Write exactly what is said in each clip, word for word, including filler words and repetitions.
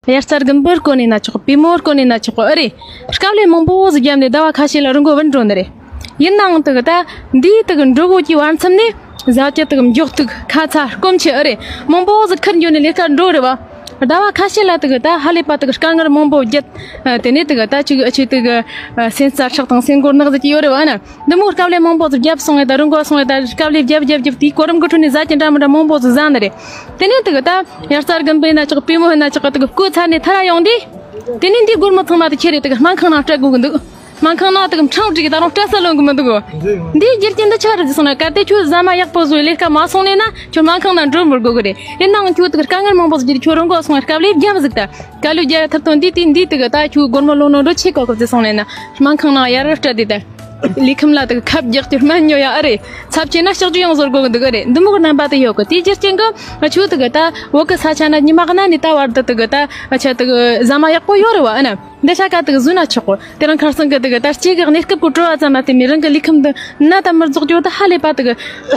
དབྱར་རྩྭ་དགུན་འབུ་བརྐོ་ནས་ན་ཆོག་པུས་མོ་བརྐོ་ནས་ན་ཆོག་ཨེ་རེད། དཀའ་ལས་མང་པོ་ཟིག་བརྒྱབ་ནས་ཟླ་བ་ཁ་ཤས་ལ་རི་མགོ་བུད་འགྲོ་ནི་རེད། ཡིན་ནའང་དེ་གི་ད་འདིའི་དེ་གི་འགྲོ་སྒོ་གི་བར་མཚམས་ནས་བཟའ་རྒྱུ་དེ་གི་མགྱོགས་ཐུག་ཁ་ཚ་སྐོམ་ཆུ་ཨེ་རེད། མང་པོ་ཟིག་ཁུར་འགྱོ་ནས་ལས་ཀ་འགྲོ་རེད་བ། ཟླ་བ་ཁ་ཤས་ལ་དེ་གི་ད་ཧ་ལས་པ་དེ་གི་དཀའ་ངལ་མང་པོ་བརྒྱབ། དེ་ནས་དེ་གི་ད་ཅིག་ཨ་ཆེ་དེ་གི་སེམས་རྩ་ཆག་དང་སེམས་འགོར་ནག་ཟིག་ཅིག་ཡོད་རེད་བ་ན། འདི་མོ་དཀའ་ལས་མང་པོ་ཟིག་བརྒྱབ་སོང་ངས་ད་རི་མགོ་སོང་ངས་ད་དཀའ་ལས་བརྒྱབ་བརྒྱབ་བརྒྱབ་དེའི་གོ་རིམ་གི་ཁྲོད་ནས་བཟའ་རྒྱུ་འདྲ་མི་འདྲ་མང་པོ་ཟིག་བཟའ་ནི་རེད། དེ་ནས་དེ་གི་ད་དབྱར་རྩྭ་དགུན་འབུ་ཡིན་ན་ཆོག་པུས་མོ་ཡིན་ན་ཆོག་དེ་གི་བརྐོས་ཚར་ནས་ཐར་ར་ཡོང་དུས། དེ་ནས་འདིའི་སྒོར་མོ་ཚང་མ་དེ་ཁྱེར་རེ་དེ་གི་སྨན་ཁང་ནང་སྤྲད་དགོས་གི་འདུག་སྨན་ཁང་ནང་དེ་གི་འཕྲང་བསྒྲིགས་གི་ད་རུང་སྤྲད་ས་ལོན་གི་མི་འདུག་གོ། འདིའི་རྒྱུ་རྐྱེན་འདི་ཆི་རེད་ཟེར་སོང་ན། གལ་ཏེ་ཁྱོད་ཟ་མ་ཡག་པོ་ཟོས་ལས་ཀ་མ་སོང་ནས་ན་ཁྱོད་སྨན་ཁང་ནང་འགྲོ་མི་དགོས་གི་རེད། ཡིན་ནའང་ཁྱོད་དེ་གི་དཀའ་ངལ་མང་པོ་ཟིག་གྱིས་ཁྱོད་རི་མགོ་སོང་ངས་དཀའ་ལས་བརྒྱབ་ཟིག་ད། དཀའ་ལས་བརྒྱབ་ཐུབ་དོན་འདི་དེ་འདི་དེ་གི་ད་ཁྱོད་སྒོར་མོ་ལོན་ལོན་འགྲོ་ཆེ་གོ་གི་ཟེར་སོང་ནས་ན་སྨན་ཁང་ནང་ཡར་ར་སྤྲད་དེ་ད། ལུས་ཁམས་ལ་དེ་གི་ཁབ་རྒྱག་རྒྱུ་སྨན་ཉོ་ཡ་ཨེ་རེད། ཚབས་ཆེ་ན་ལྕགས་ཀྱུ་ཡང་ཟོར་དགོས་གི་འདུག་ཨེ་རེད། འདི་མོ་གི་རྣམ་པ་དེ་ཡོད་གི། དེའི་རྒྱུ་རྐྱེན་གི་ཁྱོད་དེ་གི་ད་བོད་གི་ས་ཆ་ན་ཉི་མ་གི་ན་ནས་ད་བར་དུ་དེ་གི་ད་ཆ་དེ་གི་ཟ་མ་ཡག་པོ་ཡོད་རེད་བ་ཨེ་ན། འདི་ཆ་ག་དེ་གི་ཟོས་ན་ཆོག་གོ། དེ་རིང་ཁ་སང་གི་དེ་གི་ད་སྐྱེ་གི་གནས་སྐབས་གི་བྲོ་བ་ཙམ་མ་བརྟེན་པའི་རང་གི་ལུས་ཁམས་འདི་ན་ད་མར་རྫོགས་རྒྱུ་ད་ཧ་ལས་པ་དེ་གི་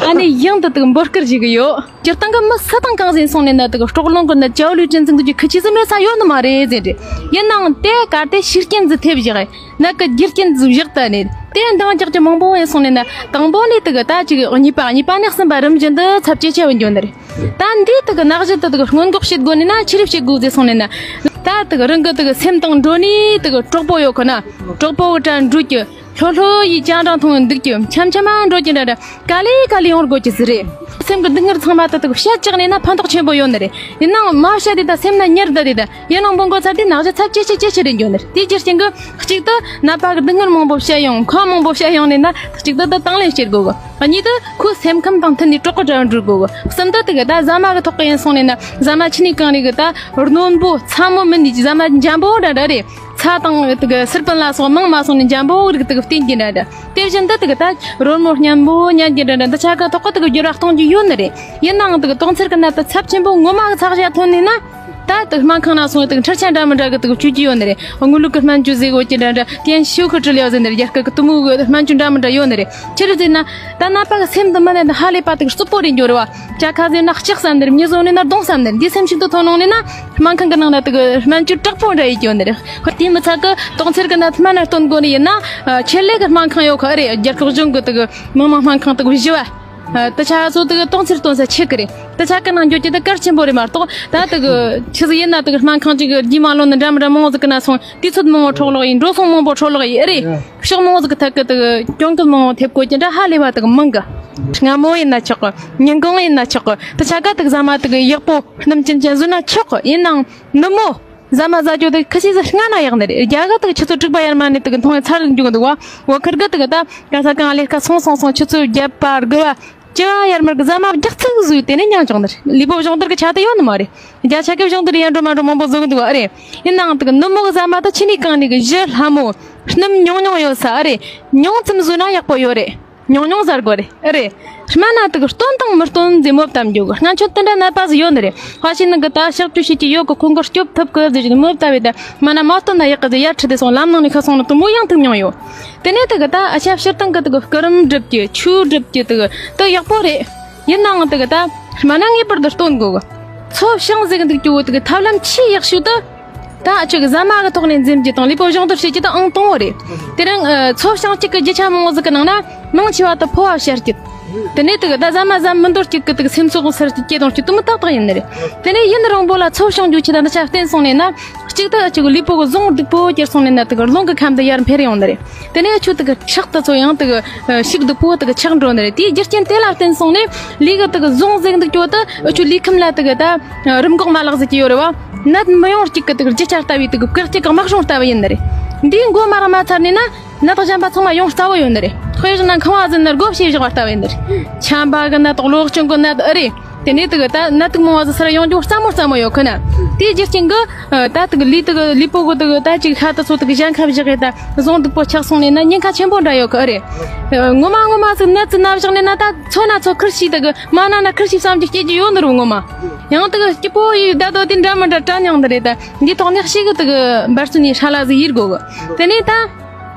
ཨ་ནི་ཡང་དུ་དེ་གི་འབོད་སྐུལ་བྱེད་གི་ཡོད། སྤྱིར་བཏང་གི་མི་སུ་དང་གང་ཟིག་སོང་ནས་ན་དེ་གི་སྲོག་རླུང་གི་ནད་ཅའོ་ལུའི་ཅན་ཟིག་འདུག་རྒྱུ་ཁི་ཆི་ཟིག་མེད་ས་ཡོད་ནི་མ་རེད་ཟེར་རེད། ཡིན་ནའང་དེ་ག་དེ་ཤི་རྐྱེན་ཟིག་ཐེབས་བཞག་ནད་གི་རྒྱུ་རྐྱེན་ཟིག་བཞག་ད་ནས་དེ་འདང་རྒྱག་རྒྱུ་མང་པོ་ཡིན་སོང་ནས་ན། དང་པོ་ནས་དེ་གི་ད་ཅིག་གཉིས་པ། གཉིས་པ་ནས་གསུམ་པ། རིམ་བཞིན་དུ་ཚབས་ཇེ་ཆེ་བ་འགྱོ་ནི་རེད། ད་འདིའི་དེ་གི་ནད་གཞི་དེ་དེ་གི་སྔོན་འགོག་བྱེད་དགོས་ནས་ན་ཆི་རེ་བྱེད་དགོས་ཟེར་སོང་ནས་ན། ད་དེ་གི་རང་གི་དེ་གི་སེམས་དང་འགྲོ་ནས་དེ་གི་གྲོགས་པོ་ཡོད་ཁོ་ན། གྲོགས་པོ་གི་གྲལ་འགྲོ་རྒྱུ། ལྷོད་ལྷོད་ཡིས་ཅང་ཅང་འཐུང་འདུག་རྒྱུ། འཆམ་འཆམ་འགྲོ་རྒྱུ་འདྲ་འདྲ། ག་ལེ་ག་ལེ་ཡོང་དགོས་ཀྱི་ཟིག་རེད། སེམས་ཀྱི་སྡུག་བསྔལ་ཚང་མ་དེ་དེ་གི་བཤད་བཅག་ནས་ན་ཕན་ཐོགས་ཆེན་པོ་ཡོད་ནི་རེད། ཡིན་ནའང་མ་བཤད་དེ་ད་སེམས་ན་ཉར་བསྡད་དེ་ད། ཡིན་ནའང་འབུ་འགོ་ཚར་དུས་ནད་གཞི་ཚབས་ཇེ་ཆེ་ཇེ་ཆེ་རེ་འགྱོ་ནི་རེད། དེའི་རྒྱུ་རྐྱེན་གྱིས་གཅིག་ཏུ་ནད་པ་གི་སྡུག་བསྔལ་མང་པོ་བཤད་ཡོང་། ཁོ་མང་པོ་བཤད་ཡོང་ནས་ན་གཅིག་ཏུ་ད་དང་ལེན་བྱེད་དགོས་གི། གཉིས་དུ་ཁོའི་སེམས་ཁམས་དང་མཐུན་ནས་གྲོགས་གི་གྲལ་འགྲོ་དགོས་གི། གསུམ་དུ་དེ་གི་ད་ཟ་མ་གི་ཐོག་གི་ཡིན་སོང་ནས་ན་ཟ་མ་ཆུ་ནས་གང་རེད་གི་ད་རྣོན་པོ་ཚ་མོ་མིན་ནི་ཟ་མ་འཇམ་པོ་འདྲ་འདྲ་རེད། ཚྭ་དང་དེ་གི་སིར་པན་ལ་སོགས་མང་མ་སོང་ནས་འཇམ་པོ་རིགས་དེ་གི་བསྟེན་རྒྱུ་འདྲ་འདྲ། དེ་བཞིན་དུ་དེ་གི་ད་རོལ་མོ་སྙན་པོ་ཉན་རྒྱུ་འདྲ་འདྲ། འདི་ཆ་ག་ཐོག་གི་དེ་གི་འགྱུར་བ་གཏོང་རྒྱུ་ཡོད་ནི་རེད། ཡིན་ནའང་དེ་གི་དོགས་འཚེར་གི་ནད་དེ་ཚབས་ཆེན་པོ་ངོ་མ་གི་ཚ་གྱང་ཐོན་ནས་ན། ད་དེ་སྨན་ཁང་ན་སོང་དེ་འཕྲུལ་ཆས་འདྲ་མི་འདྲ་གི་དེ་གི་སྤྱོད་རྒྱུ་ཡོད་ནི་རེད། དངུལ་ལུག་གི་སྨན་བཅོས་ཟེར་གོ་གི་འདྲ་འདྲ། དེ་ཡང་ཤིའུ་ཁི་ཀྲི་ལི་ཡ་ཟེར་ནི་རེད། རྒྱ་སྐད་གི་དེ་མོ་གི་སྨན་བཅོས་འདྲ་མི་འདྲ་ཡོད་ནི་རེད། ཆི་རེད་ཟེར་ན། ད་ནད་པ་གི་སེམས་དེ་མི་ནས་ད་ཧ་ལས་པ་དེ་གི་རྩུབ་པོ་རེད་འགྱོ་རེད་བ། ཇ་ཁ་ཟོས་ན་ལྕག་བསམ་ནི་རེད། མྱི་ཟོས་ནས་ན་རྡུང་བསམ་ནི་རེད། འདི་སེམས་ཤིག་ཏུ་ཐོན་ནོ་ནས་ན། སྨན་ཁང་གི་ནང་ན་དེ་གི་སྨན་བཅོས་དྲག་པོ་འདྲ་ཡེད་རྒྱུ་ཡོད་ནི་རེད། དེ་མི་ཚད་གི་དོགས་འཚེར་གི་ནད་སྨན་ན་སྟོན་དགོས་ནི་ཡིན་ན། ཆེད་ལས་གི་སྨན་ཁང་ཡོད་ཁ་རེད། རྒྱལ་ཁབ་གཞུང་གི་དེ་གི་མི་དམངས་སྨན་ཁང་དེ་གི་བཞི་བ། ཨ། དེ་ཆ་སོ་དེ་གི་དོགས་འཚེར་སྟོན་ས་ཆེ་གི་རེད། དེ་ཆ་གི་ནང་འགྱོ་རྒྱུ་དེ་གལ་ཆེན་པོ་རེད་མ་གཏོགས། ད་དེ་གི་ཆི་ཟིག་ཡིན་ན་དེ་གི་སྨན་ཁང་གཅིག་གི་རྒྱུས་མ་ལོན་ནི་འདྲ་མི་འདྲ་མང་བོ་ཟིག་གི་ན་སོང་དུས་ཚོད་མང་བོ་འཕྲོ་བརླག་ཡིན། འགྲོ་སོང་མང་བོ་འཕྲོ་བརླག་ཡིན། ཨེ་རེད། ཕྱོགས་མང་བོ་ཟིག་གི་ཐད་གི་དེ་གི་གྱོང་གུན་མང་བོ་ཐེབས་དགོས་རྒྱུ་འདྲ་ཧ་ལས་པ་དེ་གི་མང་གི། སྔ་མོ་ཡིན་ན་ཆོག་གི། ཉིན་གུང་ཡིན་ན་ཆོག་གི། དེ་ཆ་ག་དེ་གི་ཟ་མ་དེ་གི་ཡག་པོ་སྣུམ་ཅན་ཅན་ཟོས་ན་ཆོག་གི། ཡིན་ནའང་ནུབ་མོ། ཟ་མ་ཟ་རྒྱུ་དེ་ཁ་ཤས་ཟིག་སྔ་ན་ཡག་ནི་རེད། རྒྱ་གར་དེ་ཆུ་ཚོད་དྲུག་པ་ཡར་མར་ནས་དེ་གི་འཐུང་བའི་ཚར་འཇུག་གི་འདུག་བ། བོད་ཁུལ་གི་དེ་གི་ད་ག་ས་གང་ལས་ཀ་སོང་སོང་སོང་ཆུ་ཚོད་བརྒྱད་པ་དགུ་བ་བཅུ་བ་ཡར་མར་གི་ཟ་མ་རྒྱག་ཚིག་ཟོས་དེ་ནས་མྱང་བཅུག་ནི་རེད། ལུས་པོ་གཞུང་དར་གི་ཆ་དེ་ཡོད་ནི་མ་རེད། རྒྱ་ཆ་གི་གཞུང་དར་ཡར་འགྲོ་མར་འགྲོ་མང་པོ་བཟོ་གི་འདུག་བ། ཨེ་རེད། ཡིན་ནའང་དེ་གི་ནུབ་མོ་གི་ཟ་མ་དེ་ཆུ་ནས་གང་ནས་གི་ཞི་ལྷ་མོ། སྣུམ་ཉུང་ཉུང་ཡོད་ས། ཨེ་རེད། ཉུང་ཙམ་ཟོས་ན་ཡག་པོ་ཡོད་རེད། ཉུང་ཉུང་ཟ་དགོས་རེད། ཨེ་རེད། སྨན་ན་དེ་གི་སྟོན་དང་མི་སྟོན་ཟེར་མོ་བཏབ་འཇུག་གི། སྔན་ཆད་དེ་འདྲ་ནད་པ་ཟིག་ཡོད་ནི་རེད། ཕ་ཤི་ནི་གི་ད་གཤག་བཅོས་བྱེད་ཀྱི་ཡོད་གི། ཁོང་གི་སྐྱོབ་ཐུབ་གི་ཟེར་གྱི་མོ་བཏབ་བས། ད་སྨན་ན་མ་སྟོན་ན་ཡག་གི་ཟེར་ཡར་ཁྲིད་དེ་སོང་ལམ་ནང་ནས་ཤི་སོང་ནི་དེ་མོ་ཡང་ཐུག་མྱོང་ཡོད། དེ་ནས་དེ་གི་ད་ཨ་ཤ་སྤྱིར་བཏང་གི་དེ་གི་སྐུ་རིམ་སྒྲུབ་རྒྱུ། ཆོས་སྒྲུབ་རྒྱུ་དེ་གི་དེ་ཡག་པོ་རེད། ཡིན་ནའང་དེ་གི་ད་སྨན་ན་ངེས་པར་དུ་སྟོན་དགོས་གི། ཚོ་བྱང་ཟེར་གི་འདུག་རྒྱུ་བོ་དེ་གི་ཐབས་ལམ་ཆེས་ཡག་ཤོས་དེ། ད་ཁྱོད་ཀྱི་ཟ་མ་གི་ཐོག་ནས་འཛེམ་རྒྱུ་དང་ལུས་པོ་གཞུང་དར་བྱེད་རྒྱུ་དེ་ཨང་དང་པོ་རེད། དེ་རིང་ཨ་ཚོ་བྱང་གཅིག་གི་རྒྱུ་ཆ་མང་བོ་ཟིག་གི་ནང་ན་མང་ཆེ་བ་དེ་ཕོ་བ་བཤལ་རྒྱུ། དེ་ནས་དེ་གི་ད་ཟ་མ་ཟ་མི་འདོད་རྒྱུ་གི་དེ་གི་སེམས་ཚོར་གི་སར་གྱི་སྐྱེ་གཏོང་རྒྱུ་དེ་མོ་ཏག་ཏག་ཡིན་ནི་རེད། དེ་ནས་ཡུན་རིང་པོ་ལ་ཚོ་བྱང་རྒྱུ་ཆེ་ད་འདི་ཆ་བརྟེན་སོང་ནས་ན། གཅིག་ཏུ་ཁྱོད་ཀྱི་ལུས་པོ་གི་གཟུངས་སྡུག་པོ་གྱུར་སོང་ནས་ན་དེ་གི་རླུང་གི་ཁམས་དེ་ཡར་འཕེལ་ཡོང་ནི་རེད། དེ་ནས་ཁྱོད་དེ་གི་ཁྲག་དེ་ཚོ་ཡང་དེ་གི་ཨ་ཤུགས་སྡུག་པོ་དེ་གི་ཆག་འགྲོ་ནི་རེད། དེའི་རྒྱུ་རྐྱེན་དེ་ལ་བརྟེན་སོང་ནས་ལུས་གི་དེ་གི་གཟུངས་ཟེར་གི་འདུག་རྒྱུ་དེ་ཨ་ཁྱོད་ལུས་ཁམས་ལ་དེ་གི་ད་རིམས་འགོག་མ་ལག་ཟེར་གྱི་ཡོད་རེད་བ། ནད་མི་ཡོང་རྒྱུ་གི་དེ་གི་རྒྱུ་ཆ་ལྟ་བུའི་དེ་གི་བཀག་རྒྱུ་གི་དམག་སྲུང་ལྟ་བུ་ཡིན་ནི་རེད། འདིའི་མགོ་མ་རག་མ་ཚར་ནས་ན་ནད་གཞན་པ་ཚང་མ་ཡོང་རྩ་བོ་ཡོད་ནི་རེད། དཔེ་བཞག་ན་ཁང་བ་ཟིན་ན་སྒོ་ཕྱེ་བཞག་པ་ལྟ་བུ་ཡིན་ནི་རེད། ཆམ་པ་གི་ནད་དང་གློ་གཅོང་གི་ནད་ཨེ་རེད། དེ་ནས་དེ་གི་ད་ནད་དུག་མང་བ་ཟིག་སར་ཡོང་རྒྱུ་རྩ་མོ་རྩ་མོ་ཡོད་ཁོ་ན། དེའི་རྒྱུ་རྐྱེན་གི་ད་དེ་གི་ལུས་དེ་གི་ལུས་པོ་གི་དེ་གི་ད་ཅིག་ཤ་དེ་ཚོ་དེ་གི་གཞན་ཁ་བཞག་གི་ད་གཟུངས་སྡུག་པོ་ཆགས་སོང་ནས་ན་ཉེན་ཁ་ཆེན་པོ་འདྲ་ཡོད་ཁོ་ཨེ་རེད། ངོ་མ་ངོ་མ་ཟིག་ནད་ཟིག་ན་བཞག་ནས་ན་ད་ཚོ་ན་ཚོ་ཁུར་ཤི་དེ་གི་མ་ན་ན་ཁུར་ཤི་བསམ་གྱི་སྐྱེ་རྒྱུ་ཡོད་ནི་རུ་ངོ་མ། ཡང་དེ་གི་སྐྱིད་པོ་ཡི་ད་དོ་དེ་འདྲ་མི་འདྲ་དྲན་ཡང་དེ་རེད། ད་འདི་ཐོག་ནས་ཤི་གི་དེ་གི་འབར་ཚུལ་ནས་ཧྲ་ལ་ཟིག་ཡིར་དགོ་གི། དེ་ནས་ད།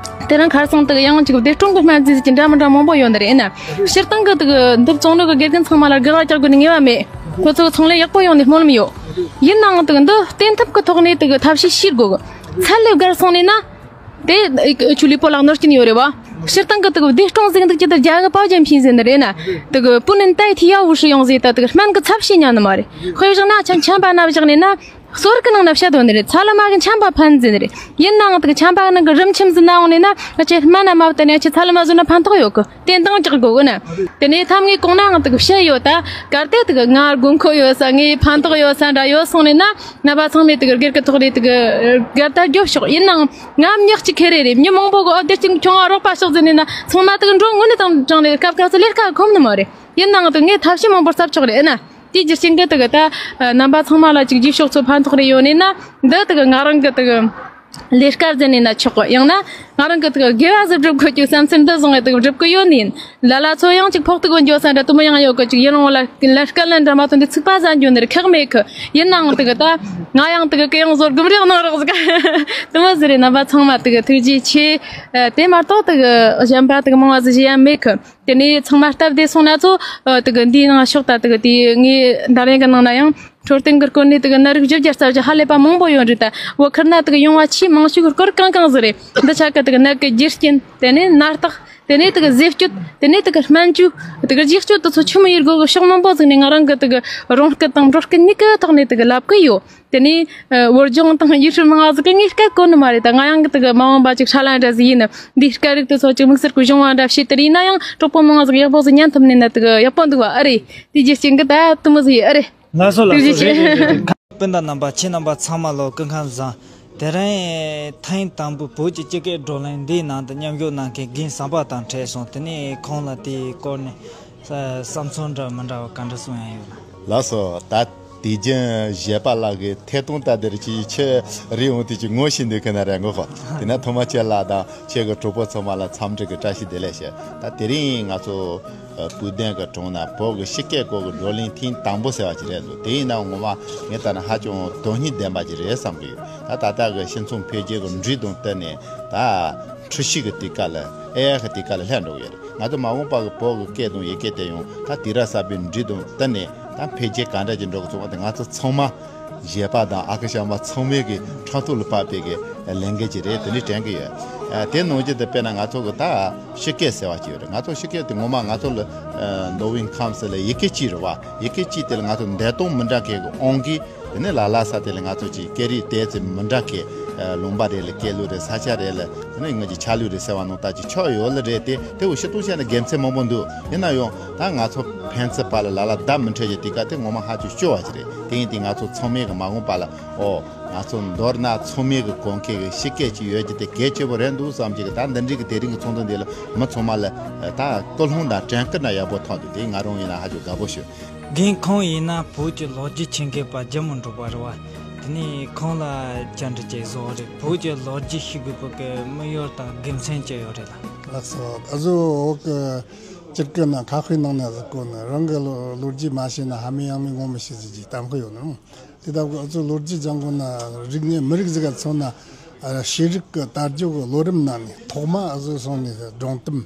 དེ་རིང་ཁར་སང་དེ་གི་ཡང་ཅིག་བདེ་སྲུང་གི་སྨན་རྫས་ཟིག་གི་འདྲ་མི་འདྲ་མང་པོ་ཡོད་འདི་རེད་ན། སྤྱིར་བཏང་གི་དེ་གི་འདི་བཙོང་ནོ་གི་དགེ་རྒན་ཚང་མ་ལ་དགག་པ་རྒྱག་དགོས་ནི་ངེས་པ་མེད། ཁོ་ཚོ་གི་ཚོང་ལས་ཡག་པོ་ཡོང་ནི་སྨོན་ལམ་ཡོད། ཡིན་ནའང་དུ་འདི་བརྟན་ཐབས་ཀྱི་ཐོག་ནས་དུ་ཐབས་ཤེས་ཤིག་དགོས། ཚད་ལས་བརྒལ་སོང་ནས་ན། དེ་ཆུ་ལུས་པོ་ལག་ནོར་སྐྱིན་ཡོད་རེད་བ། སྤྱིར་བཏང་གི་དུ་བདེ་སྲུང་ཟིག་འདུག་ཅི་དུ་རྒྱ་གི་པའོ་ཅན་ཕིན་ཟེར་ནི་རེད་ན། དུ་པུ་ནན་ཏའི་ཐི་ཡ་བུ་ཧྲི་ཡོང་ཟེར་ད་དུ་སྨན་གི་ཚབ་བྱེད་ཉན་ནི་མ་རེད། དཔེ་བཞག་ན་ཆ་ཆམ་པ་ན་བཞག་ནས་ན། གསོལ་གི་ནང་ན་བཤད་དོན་རེད། ཚ་ལ་མ་གི་ཆམ་པ་ཕན་ཟེར་རེད། ཡིན་ནའང་དུ་ཆམ་པ་ནང་གི་རིམ་ཆིམ་ཟིན་ན་འོང་ནས་ན་ང་ཆེ་སྨན་ན་མ་བཏང་ནས་ཆེ་ཚ་ལ་མ་ཟོས་ན་ཕན་ཐོགས་ཡོད་གི། དེ་འདང་རྒྱག་དགོས་གི་ན། དེ་ནས་ཐམ་ངའི་གོང་ནའང་དུ་བཤད་ཡོད་ད། གལ་ཏེ་དུ་ང་དགོས་མཁོ་ཡོད་ས་ངའི་ཕན་ཐོགས་ཡོད་ས་འདྲ་ཡོད་སོང་ནས་ན། རྣམ་པ་ཚང་མས་དུ་སྒེར་གྱི་ཐོག་ནས་དུ་སྒེར་ད་རྒྱོབ་ཤོག་ཡིན་ནའང་ང་མྱི་གཅིག་ཁེ་རེ་རེད། མྱི་མང་པོ་གི་ཨོ་དེ་གཅིག་ཁྱོང་ང་རོགས་པ་ཤོག་ཟེར་ནས་ན་ཚང་མ་དུ་འགྲོ་དངོས་གནས་དང་དྲང་ནས་སྐབས་སྐབས་སུ་ལས་ཀ་ཁོམ་ནི་མ་རེད། ཡིན་ནའང་དུ་ངས་ཐབས་ཤེས་མང་པོ་བསླབ་ཆོག་རེད་ཨེ་ན། དེའི་རྒྱུ་རྐྱེན་གྱིས་དེ་གི་ད་རྣམ་པ་ཚང་མ་ལ་ཅིག་རྗེས་ཕྱོགས་ཚོ་ཕན་ཐོགས་རེ་ཡོད་ནས་ན། འདི་དེ་གི་ང་རང་གི་དེ་གི་ལས་ཀ་ཟེར་ནས་ན་ཆོག་གི། ཡང་ན་ང་རང་གི་དེ་གི་དགེ་བ་ཟིག་སྒྲུབ་དགོས་ཀྱི་བསམ་ཚུལ་འདི་བཟུང་བའི་དེ་གི་སྒྲུབ་གི་ཡོད་ནི་ཡིན། ལ་ལ་ཚོ་ཡང་ཅིག་ཕོག་ཐུག་གི་འགྱོ་ས་འདྲ་དུ་མོ་ཡང་ཡོད་གི། ཅིག་ཡུན་རིང་བོ་ལ་ལས་ཀ་ལེན་འདྲ་མ་ཐོན་དུས་ཚིག་པ་ཟ་འགྱོ་ནི་རེད། ཁག་མེད་གི། ཡིན་ནའང་དེ་གི་ད་ང་ཡང་དེ་གི་གུ་ཡངས་བཟོ་དགོས་རེད་གནང་རོགས་ཟིག་དུ་མོ་ཟིག་རེད། རྣམ་པ་ཚང་མ་དེ་གི་ཐུགས་རྗེ་ཆེ། དེ་མ་གཏོགས་དེ་གི་གཞན་པ་དེ་གི་མང་བ་ཟིག་བྱེད་ཡ་མེད་གི། དེ་ནས་ཚང་མ་སྟབས་བདེ་སོང་ན་ཚོ། ཨ། དེ་གི་འདིའི་ནང་ཤོག་ད། དེ་གི་དེ་ངའི་འདར་ཡན་གི་ནང་ན་ཡང་འཕྲོད་བསྟེན་གི་སྐོར་ནས་དེ་གི་ནད་རིགས་བཞི་བརྒྱ་རྩ་བཞི་ཧ་ལས་པ་མང་པོ་ཡོད་རེད་ད། བོད་ཁུལ་ན་དེ་གི་ཡོང་བ་ཆེས་མང་ཤོས་གི་སྐོར་གང་གང་ཟིག་རེད། འདི་ཆ་གི་དེ་གི་ནད་གི་རྒྱུ་རྐྱེན། དེ་ནས་ནད་རྟགས། དེ་ནས་དེ་གི་ཟས་སྤྱོད། དེ་ནས་དེ་གི་སྨན་བཅོས། དེ་གི་རྗེས་སྤྱོད་དེ་ཚོ་ཆི་མོ་ཡེད་དགོས་གི་ཕྱོགས་མང་པོ་ཟིག་ནས་ང་རང་གི་དེ་གི་རང་སྐུལ་དང་འགྲོ་སྐུལ་གཉིས་ཀའི་ཐོག་ནས་དེ་གི་ལབ་གི་ཡོད། དེ་ནས། ཨ། བོད་ལྗོངས་དང་ཡུལ་ཤུལ་མང་ང་ཟིག་གི་ངས་སྐད་གོ་ནི་མ་རེད་ད། ང་ཡང་གི་དེ་གི་མ་འོངས་པ་ཅིག་ཧྲ་ལ་འདྲ་ཟིག་ཡིན་ནི། འདིའི་སྐད་རིགས་དེ་ཚོ་ཅིག་དམིགས་བསལ་གི་གཞུང་བ་འདྲ་བྱས་དེ་ཡིན་ན་ཡང་གྲོགས་པོ་མང་ང་ཟིག་ཡག་པོ་ཟིག་ཉན་ཐུབ་ནི་ན་དེ་གི་ཡག་པོ་འདུག་བ། ཨ་རེད། དེ་རྒྱུ་རྐྱེན་གི་ད་དུ་མོ་ཟིག་ཡིན། ཨ་རེད། ལགས་སོ་ལགས་སོ། ཐུགས་རྗེ་ཆེ། རེད་རེད་རེད། སྤུན་ཟླ་རྣམ་པ་ཁྱེད་རྣམ་པ་ཚང་མ་ལོ་སྐུ་ཁམས་བཟང་། དེ་རིང་ཐེངས་དང་པོའི་བོད་ཀྱི་སྤྱི་སྐད་བགྲོ་གླེང་འདིའི་ནང་དུ་མཉམ་ཞུགས་གནང་མཁན་རྒན་བསམ་པ་དང་འཕྲད་སོང་། དེ་ནས་ཁོང་ལ་དེའི་སྐོར་ནས་བསམ་ཚུལ་འདྲ་མི་འདྲ་བ་ག་འདྲ་གསུང་ཡ་ཡོད་ན། ལགས་སོ། ད་དུས་རྒྱུན་གཞས་པ་ལགས་ཀྱི་ཐད་གཏོང་ལྟ་དེར་ཅི་ཆེ་རི་འོང་དུས་ཀྱི་ངོ་ཤེས་འདུག་གི་ན་རེ་ངོ་ཧོ། དེ་ན་ཐོག་མ་ཁྱེད་ལགས་དང་ཁྱེད་ཀྱི་གྲོགས་པོ་ཚང་མ་ལ་འཚམས་འདྲི་གི་བཀྲ་ཤིས་བདེ་ལེགས་ཞུ། ད་དེ་རིང་ང་ཚོ་སྤུ་ལྡན་གྱི་གྲོང་ན་བོད་ཀྱི་སྤྱི་སྐད་སྐོར་གྱི་བགྲོ་གླེང་ཐེངས་དང་པོ་ཟེར་བ་ཅིག་རེད་འདུག་དེ་ཡིན་ནའང་ངོ་མ་ངས་ལྟ་ན་ཧ་ཅང་དོན་སྙིང་ལྡན་པ་ཅིག་རེད་བསམ་གི་ཡོད། ད་ད་ལྟ་གི་སྤྱི་ཚོགས་འཕེལ་རྒྱས་ཀྱི་འགྲོས་དང་བསྟུན་ནས་ད་འཁྲུལ་ཞིག་གི་དུས་སྐབས་ལ་ཨེ་ཨའི་གི་དུས་སྐབས་ལ་སླེབས་འགྲོ་གི་ཡོད་རེད། ང་ཚོ་མ་འོངས་པ་གི་བོད་ཀྱི་སྐད་དང་ཡི་གེ་དེ་ཡང་ད་དུས་རབས་གསར་པའི་འགྲོས་དང་བསྟུན་ནས་ད་འཕེལ་རྒྱས་ག་འདྲ་ཅིག་འགྲོ་གི་སོང་བ་དེ་ང་ཚོ་ཚང་མ་གཞས་པ་དང་ཨ་ཁུ་ཞང་མ་ཚང་མའི་གི་ཕྲག་ཐོག་ལ་བབས་པའི་གི་ལས་འགན་ཅིག་རེད། དེ་འདྲ་དྲན་གི་ཡོད། ཨ། དེ་ནང་བཞིན་དུ་དཔེར་ན་ང་ཚོ་གི་ད་སྤྱི་སྐད་ཟེར་བ་ཅིག་ཡོད་རེད། ང་ཚོ་སྤྱི་སྐད་དེ་ངོ་མ་ང་ཚོ་ལ་ཨ་མདོ་དབུས་ཁམས་ཚུ་ལ་ཡི་གེ་གཅིག་རེད་བ། ཡི་གེ་གཅིག་དེ་ལ་ང་ཚོ་འདས་དོན་མི་འདྲ་མཁན་གི་དབང་གིས། དེ་ནས་ལ་ལ་ས་དེ་ལ་ང་ཚོ་ཅིག་སྐད་རིགས་དེ་ཚོ་མི་འདྲ་མཁན། ཨ། ལུང་པ་རེ་ལ་སྐད་ལུགས་རེ། ས་ཆ་རེ་ལ་དེ་ནས་ངོས་ཀྱི་ཆ་ལུགས་རེ་ཟེར་བ་ནང་ལྟར་ཅིག་ཆགས་ཡོད་ལ་རེད། དེ་དེ་འུ་ཤི་ཏུང་བཤད་ན་དགེ་མཚན་མང་པོ་འདུག་ཡིན་ན་ཡང་ད་ང་ཚོ་ཕན་ཚུན་བར་ལ་ལ་ལ་བརྡ་མི་འཕྲོད་ཀྱི་དུས་སྐབས་དེ་ངོ་མ་ཧ་ཅང་སྐྱོ་བ་ཅིག་རེད། དེ་ཡིན་དུས་ང་ཚོ་ཚང་མས་གི་མ་འོངས་པ་ལ་ཨོ་ང་ཚོ་མདོར་ན་ཚང་མས་གི་གོ་མཁན་གི་སྤྱི་སྐད་ཅིག་ཡོད་རྒྱུ་དེ་གལ་ཆེ་པོ་རེད་འདུག་བསམ་གྱི་གི། ད་འདི་འདྲའི་གི་དེ་རིང་གི་ཚོགས་འདུ་འདི་ལ་མི་ཚང་མ་ལ་ད་སྐུལ་སློང་དང་དྲན་སྐུལ་ན་ཡག་པོ་ཐོག་འདུག་དེ་ང་རང་ཡིན་ན་ཧ་ཅང་དགའ་པོ་བྱུང་། རྒན་ཁོང་ཡིན་ན་བོད་ཀྱི་ལོ་རྒྱུས་ཆེད་མཁས་པ་རྒྱལ་མོ་འབྲུག་པ་རེད་བ། དེ་ནས་ཁོང་ལ་བཅར་འདྲི་བྱེད་བཟོ་བ་རེད། བོད་ཀྱི་ལོ་རྒྱུས་ཤེས་དགོས་པའི་དམིགས་ཡུལ་དང་དགེ་མཚན་ཅི་ཡོད་རེད་ལ། ལགས་སོ། ད་གཟོད་འོག་གི་སྤྱིར་གི་ན་ཁ་ཤས་ནང་ནས་གཟིགས་གོ་ནི་རང་གི་ལོ་ལོ་རྒྱུས་མ་ཤེས་ན་ཧ་མི་ཡང་མི་ངོ་མི་ཤེས་ཟེར་གྱི་གཏམ་དཔེ་ཡོད་ནི། དེ་ལྟ་བུ་ཨ་ཚོ་ལོ་རྒྱུས་སྦྱང་དགོས་ན་རིག་གནས་མི་རིགས་ཟིག་ག་མཚོན་ན་ཤེས་རིག་གི་དར་རྒྱས་གི་ལོ་རིམ་ནང་ནས་ཐོག་མ་ཨ་ཚོ་སོང་ནས་སྒྲུང་གཏམ།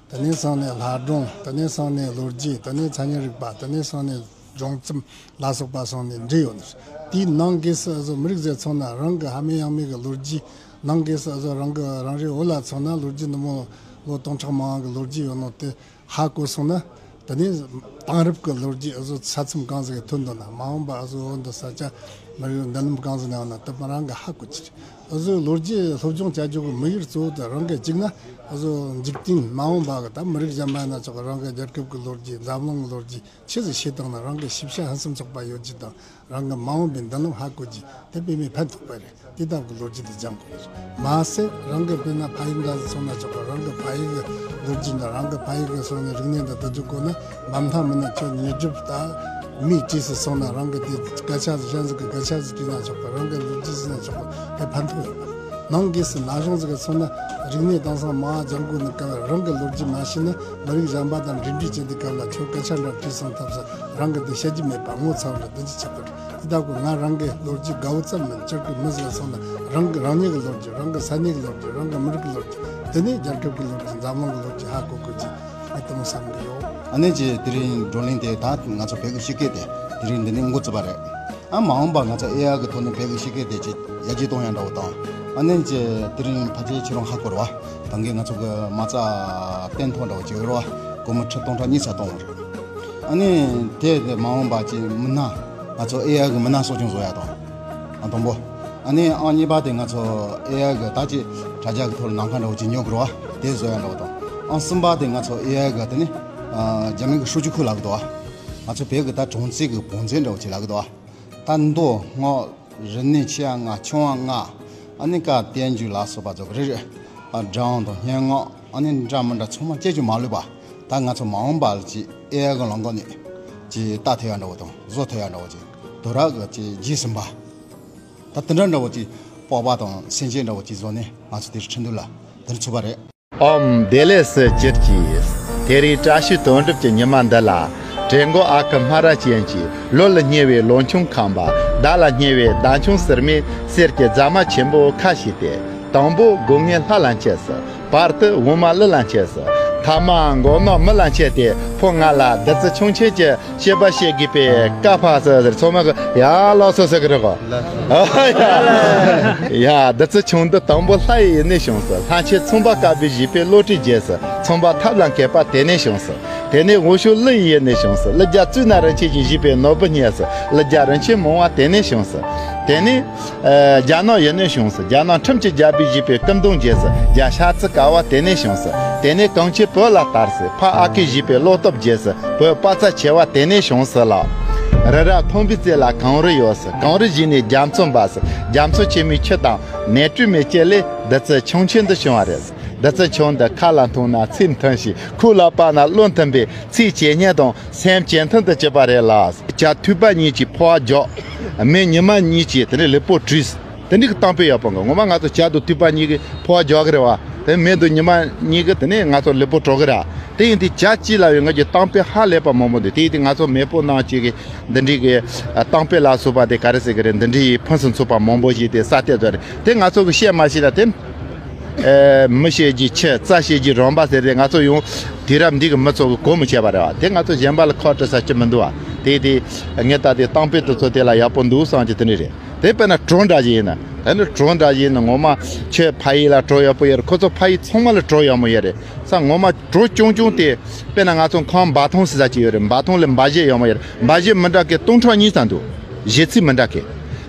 དེ་ནས་སོང་ནས་ལྷ་སྒྲུང་། དེ་ནས་སོང་ནས་ལོ་རྒྱུས། དེ་ནས་མཚན་ཉིད་རིག་པ། དེ་ནས་སོང་ནས་སྒྲུང་རྩོམ་ལ་སོགས་པ་སོང་ནས་འབྲེལ་ཡོད་ནི། དེའི་ནང་གི་སུ་ཨ་ཚོ་མི་རིགས་ཟེར་མཚོན་ན་རང་གི་ཧ་མི་ཡང་མི་གི་ལོ་རྒྱུས་ནང་གི་སུ་ཨ་ཚོ་རང་གི་རང་རེའི་བོད་ལ་མཚོན་ན་ལོ་རྒྱུས་འདི་མོ་ལོ་སྟོང་ཕྲག་མང་བ་གི་ལོ་རྒྱུས་ཡོད་ནོ་དེ་ཧ་གོ་སོང་ན། དེ་ནས་དེང་རབས་ཀྱི་ལོ་རྒྱུས་ཨ་ཚོ་ས་མཚམས་གང་ཟིག་གི་ཐོན་འདུག་ན། མ་འོངས་པ་ཨ་ཚོ་འོ་འདི་ས་ཆ་མི་རིགས་མདུན་ལམ་གང་ཟིག་ན་ཡོད་ན་དེ་མོ་རང་གི་ཧ་གོ་ཅི་རེད། ཨ་ཚོ་ལོ་རྒྱུས་སློབ་སྦྱོང་བྱ་རྒྱུ་གི་དམིགས་ཡུལ་གཙོ་བོ་དེ་རང་གི་གཅིག་ན་ཨ་ཚོ་འཇིག་རྟེན་མ་འོངས་པ་གི་ད་མི་རིགས་གཞན་པ་ཡིན་ན་ཆོག་གི། རང་གི་རྒྱལ་ཁབ་ཀྱི་ལོ་རྒྱུས། འཛམ་གླིང་གི་ལོ་རྒྱུས་ཆི་ཟིག་ཤེས་བཏང་ན་རང་གི་ཤེས་བྱ་ཕུན་སུམ་ཚོགས་པ་ཡོད་རྒྱུ་དང་། རང་གི་མ་འོངས་པའི་མདུན་ལམ་ཧ་གོ་རྒྱུ་དེ་དཔེ་མི་ཕན་ཐོགས་པ་རེད། དེ་ལྟ་བུའི་ལོ་རྒྱུས་དེ་སྦྱང་དགོས་རེད། མ་ཟད་རང་གི་དཔེར་ན་ཕ་ཡུལ་འདྲ་ཟིག་སོང་ན་ཆོག་གི། རང་གི་ཕ་ཡུལ་གི་ལོ་རྒྱུས་དང་རང་གི་ཕ་ཡུལ་གི་སོང་ནས་རིག་གནས་འདི་དུ་འཇུག་དགོས་ན། མ་མཐའ་མི་ན་ཁྱོད་ཉེ་སྒྲུབ་ད་མིའི་གྲས་སུ་སོང་ན་རང་གི་དེ་སྐད་ཆ་ཟིག་གཞན་ཟིག་གི་སྐད་ཆ་ཟིག་བྲིས་ན་ཆོག་གི། རང་གི་ལོ་རྒྱུས་ཟིག་ན་ཆོག་གི། དེ་ཕན་ཐོགས་ཡོད་པ་རེད། ནང་སྒོས་སུ་ན་གཞོན་ཟིག་གི་སོང་ན་རིག་གནས་དེང་སང་མང་སྦྱང་དགོས་ནི་ག་བ། རང་གི་ལོ་རྒྱུས་མ་ཤེས་ན་མི་རིགས་གཞན་པ་དང་འབྲེལ་འདྲིས་བྱེད་དུས་སྐབས་ལ་ཁྱོད་སྐད་ཆ་འདྲ་དྲིས་སོང་ཐབས་སུ་རང་གི་དེ་བཤད་རྒྱུ་མེད་པ་ངོ་ཚ་བ་འདྲ་དེ་འདྲ་ཆགས་པ་རེད། དེ་ལྟ་བུ་ང་རང་གི་ལོ་རྒྱུས་དགའ་བོ་ཙམ་མིན། སྤྱིར་གི་མི་ཟིག་སོང་ན་རང་གི་རང་ཉིད་ཀྱི་ལོ་རྒྱུས། རང་གི་ས་གནས་ཀྱི་ལོ་རྒྱུས། རང་གི་མི་རིགས་ཀྱི་ལོ་རྒྱུས། དེ་ནས་རྒྱལ་ཁབ་ཀྱི་ལོ་རྒྱུས། འཛམ་གླིང་གི་ལོ་རྒྱུས་ཧ་གོ་དགོས་ཀྱི་ངས་དེ་མོ་བསམ་གི་ཡོད། ཨ་ནེ་ཅེ་དེ་རིང་བགྲོ་གླེང་དེ་ད་ང་ཚོ་བོད་ཀྱི་སྤྱི་སྐད་དེ་དེ་རིང་འདི་ནས་འགོ་བཙུགས་པ་རེད། ཨ་མ་འོངས་པ་ང་ཚོ་ཨེ་ཨའི་གི་ཐོག་ནས་བོད་ཀྱི་གཤིས་ཀའི་དེ་ཅིག་ཡར་རྒྱས་གཏོང་ཡ་འདྲ་བོ་དང་། ཨ་ནི་ཅི་དེ་རིང་ཕལ་ཆེར་ཁྱེད་རང་ཧ་གོ་རེད་བ། ད་གིན་ང་ཚོ་གི་མ་རྩ་སྟོན་ཐོག་འདྲ་བོ་ཅིག་ཡོད་རེད་བ། སྒོར་མོ་ཁྲི་སྟོང་ཕྲག་གཉིས་ཙམ་གཏོང་བ་རེད། ཨ་ནི་དེ་དེ་མ་འོངས་པ་ཅིག་མི་སྣ་ང་ཚོ་ཨེ་ཨའི་གི་མི་སྣ་གསོ་སྐྱོང་བཟོ་ཡ་དང་། ཨ་དང་པོ། ཨ་ནི་ཨང་གཉིས་པ་དེ་ང་ཚོ་ཨེ་ཨའི་གི་ད་ཅི་དྲ་རྒྱ་གི་ཐོག་ལ་ནམ་མཁའ་འདྲ་བོ་ཅིག་ཉོ་དགོས་རེད་བ། དེ་བཟོ་ཡ་འདྲ་བོ་དང་། ཨང་གསུམ་པ་དེ་ང་ཚོ་ཨེ་ཨའི་གི་དེ་ནི་ཨ་རྒྱ་མི་གི་数据库ལབ་གི་འདུག་བ། ང་ཚོ་བོད་གི་ད་གྲངས་རྩིས་གི་བང་མཛོད་འདྲ་བོ་ཅིག་ལབ་གི་འདུག་བ། ད་མདོ་སྔགས་རིག་གནས་ཆེ་བ་ལྔ་ཆུང་བ་ལྔ། ཨ་ནི་བཀའ་བསྟན་བཅོས་ལ་སོགས་པ་ཚོ་རེ་རེ། ཨ་སྒྲ་དབྱངས་དང་སྙན་ངག་ཨ་ནི་འདྲ་མི་འདྲ་ཚང་མ་བཅས་ཀྱི་མ་ལུས་པ། ད་ང་ཚོ་མ་འོངས་པ་ལ་ཅིག་ཨེ་ཨའི་གི་ལམ་ཁ་ནས་ཅིག་ལྟ་ཐུབ་ཡ་འདྲ་བོ་དང་བཟོ་ཐུབ་ཡ་འདྲ་བོ་ཅིག་དུས་རབས་གི་ཅིག་རྗེས་ཟིན་པ། ད་དེ་འདྲ་འདྲ་བོ་ཅིག་སྤོབས་པ་དང་སེམས་ཅན་འདྲ་བོ་ཅིག་བཟོ་ནས་ང་ཚོ་དེར་ཁྲིན་ཏུ་ལ་དེར་ཚུད་པ་རེད། ཨོམ་བདེ་ལེགས་སུ་གྱུར་ཅིག་དེ་རིང་བཀྲ་ཤིས་དོན་གྲུབ་ཀྱི་ཉི་མ་འདི་ལ། དྲན་གོ་ཨ་ཁུ་སྨ་ར་ཅན་གྱིས། ལོ་ལ་ཉེ་བའི་ལོ་ཆུང་ཁམས་པ། ཟླ་ལ་ཉེ་བའི་ཟླ་ཆུང་ཟུར་མའི། གསེར་གྱི་རྫ་མ་ཆེན་པོ་ཁ་ཕྱེས་ཏེ། དང་པོ་སྒོ་ངའི་ལྷ་ལ་མཆིས་སོ། བར་དུ་འོ་མ་ཀླུ་ལ་མཆིས་སོ། ཐ་མ་མགོ་ནག་མི་ལ་མཆིས་ཏེ། ཕོ་ང་ལ་བདུད་རྩི་ཆུང་ཆེན་གྱི། བཤད་པ་བཤད་དགོས་པའི་བཀའ་ཕབ་སོ་ཟེར། ཚང་མ་གི་ཡ་ལགས་སོ་ཟེར་གི་རེད་གོ། ཡ་བདུད་རྩི་ཆུང་འདི་དང་པོ་ལྷ་ཡི་ཡུལ་ནས་བྱུང་སོ། ལྷ་མཆེད་ཚངས་པ་དཀར་པོས་བཞུས་པའི་བློ་གྲོས་རྒྱས་སོ། ཚངས་པ་ཐབས་ལ་མཁས་པ་དེ་ནས་བྱུང་སོ། དེ་ནས་འོག་ཕྱོགས་ཀླུ་ཡི་ཡུལ་ནས་བྱུང་སོ། ཀླུ་རྒྱལ་གཙུག་ན་རིན་ཆེན་གྱིས་བཞུས་པའི་ནོར་བུ་བརྙེས་སོ། ཀླུ་རྒྱལ་རིན་ཆེན་མང་བ་དེ་ནས་བྱུང་སོ། དེ་ནས། ཨ་རྒྱ་ནག་ཡུལ་ནས་བྱུང་སོ། རྒྱ་ནག་ཁྲིམས་ཀྱི་རྒྱལ་པོས་བཞུས་པའི་སྐུ་མདུང་རྒྱས་སོ། རྒྱལ་ཤ་ཚི་ཀ་བ་དེ་ནས་བྱུང་སོ། དེ་ནས་གངས་ཅན་བོད་ལ་དར་སོ། ཕ་ཨ་ཁུས་བཞུས་པའི་བློ་སྟོབས་རྒྱས་སོ། བོད་དཔའ་རྩལ་ཆེ་བ་དེ་ནས་བྱུང་སོ་ལགས། རི་རབ་མཐོན་པོའི་རྩེ་ལ་གངས་རི་ཡོད་སོ། གངས་རི་བཞི་ནས་རྒྱ་མཚོ་འབབ་སོ། རྒྱ་མཚོ་ཆེན་མོའི་ཆུ་དང་ནས་དྲོད་མེ་ལྕེ་ལས་བདུད་རྩི་ཆུང་ཆེན་འདི་བྱུང་བ་རེད། བདུད་རྩི་ཆུང་འདི་ཁ་ལ་འཐུང་ན་ཚིག་མཐུན་ཞིང་། ཁོག་ལ་སྤར་ན་བློ་མཐུན་པས་ཚིག་ཇེ་སྙན་དང་སེམས་ཇེ་མཐུན་དུ་གྱུར་པ་རེད་ལགས། བྱ་ཐུབ་པ་གཉིས་ཀྱིས་ཕོ་བ་རྒྱོབ། མེ་ཉི་མ་གཉིས་ཀྱིས་དེ་ནས་ལུས་པོ་བཀྲུས། དེ་འདྲའི་གི་གཏམ་དཔེ་ཡག་པོ་འགའ། ངོ་མ་ང་ཚོ་བྱ་དང་ཐུབ་པ་གཉིས་ཀྱིས་ཕོ་བ་རྒྱོབ་གི་རེད་བ། དེ་མེ་དང་ཉི་མ་གཉིས་ཀྱིས་དེ་ནས་ང་ཚོ་ལུས་པོ་བཀྲུ་གི་རེད། དེ་ཡིན་དུས་བྱ་གཅིག་ལ་ཡང་ང་གི་གཏམ་དཔེ་ཧ་ལས་པ་མང་པོ་འདུག་དེ་ཡིན་དུས་ང་ཚོ་མེས་པོ་ནང་གཅིག་གི་འདི་འདྲའི་གི་གཏམ་དཔེ་ལ་སོགས་པ་དེ་ག་རེ་ཟེར་གི་རེད། འདི་འདྲའི་ཕུན་སུམ་ཚོགས་པ་མང་པོ་ཞིག་དེ་ས་སྟེང་དུ་རེད། དེ་ང་ཚོ་གི་བཤད་མ་ཤེས་ན་དེ། ཨེ། མི་བཤད་རྒྱུའི་ཆུ། རྩྭ་བཤད་རྒྱུའི་རོང་པ་ཟེར་ཏེ། ང་ཚོ་ཡང་དུས་རབས་འདི་གི་མི་ཚོ་གི་གོ་མི་ཆོད་པ་རེད་བ། དེ་ང་ཚོ་གཞན་པ་ལ་ཁ་བྲལ་ས་ཅི་མི་འདུག་བ། དེ་དེ་ངས་ད་དེ་གཏམ་དཔེ་དེ་ཚོ་དེ་ལ་ཡག་པོ་འདུག་བསམ་གྱི་དེ་ནི་རེད། དེ་དཔེར་ན་གྲོ་འདྲ་ཞིག་ཡིན་ན། དེ་ནི་གྲོ་འདྲ་ཞིག་ཡིན་ན་ངོ་མ་ཁྱོད་ཕ་ཡུལ་ལ་གྲོ་ཡག་པོ་ཡོད་རེད། ཁོ་ཚོ་ཕ་ཡུལ་ཚང་མ་ལ་གྲོ་ཡག་མོ་ཡོད་རེད། ས་ངོ་མ་གྲོ་ཆུང་ཆུང་དེ་དཔེར་ན་ང་ཚོ་ཁང་འབའ་ཐང་ཟེར་ས་ཅིག་ཡོད་རེད། འབའ་ཐང་ལ་འབའ་གཞས་ཡག་མོ་ཡོད་རེད། འབའ་གཞས་མི་འདྲ་གི་སྟོང་ཕྲག་གཉིས་ཙམ་འདུག་གཞས་ཚིག་མི་འདྲ་གི།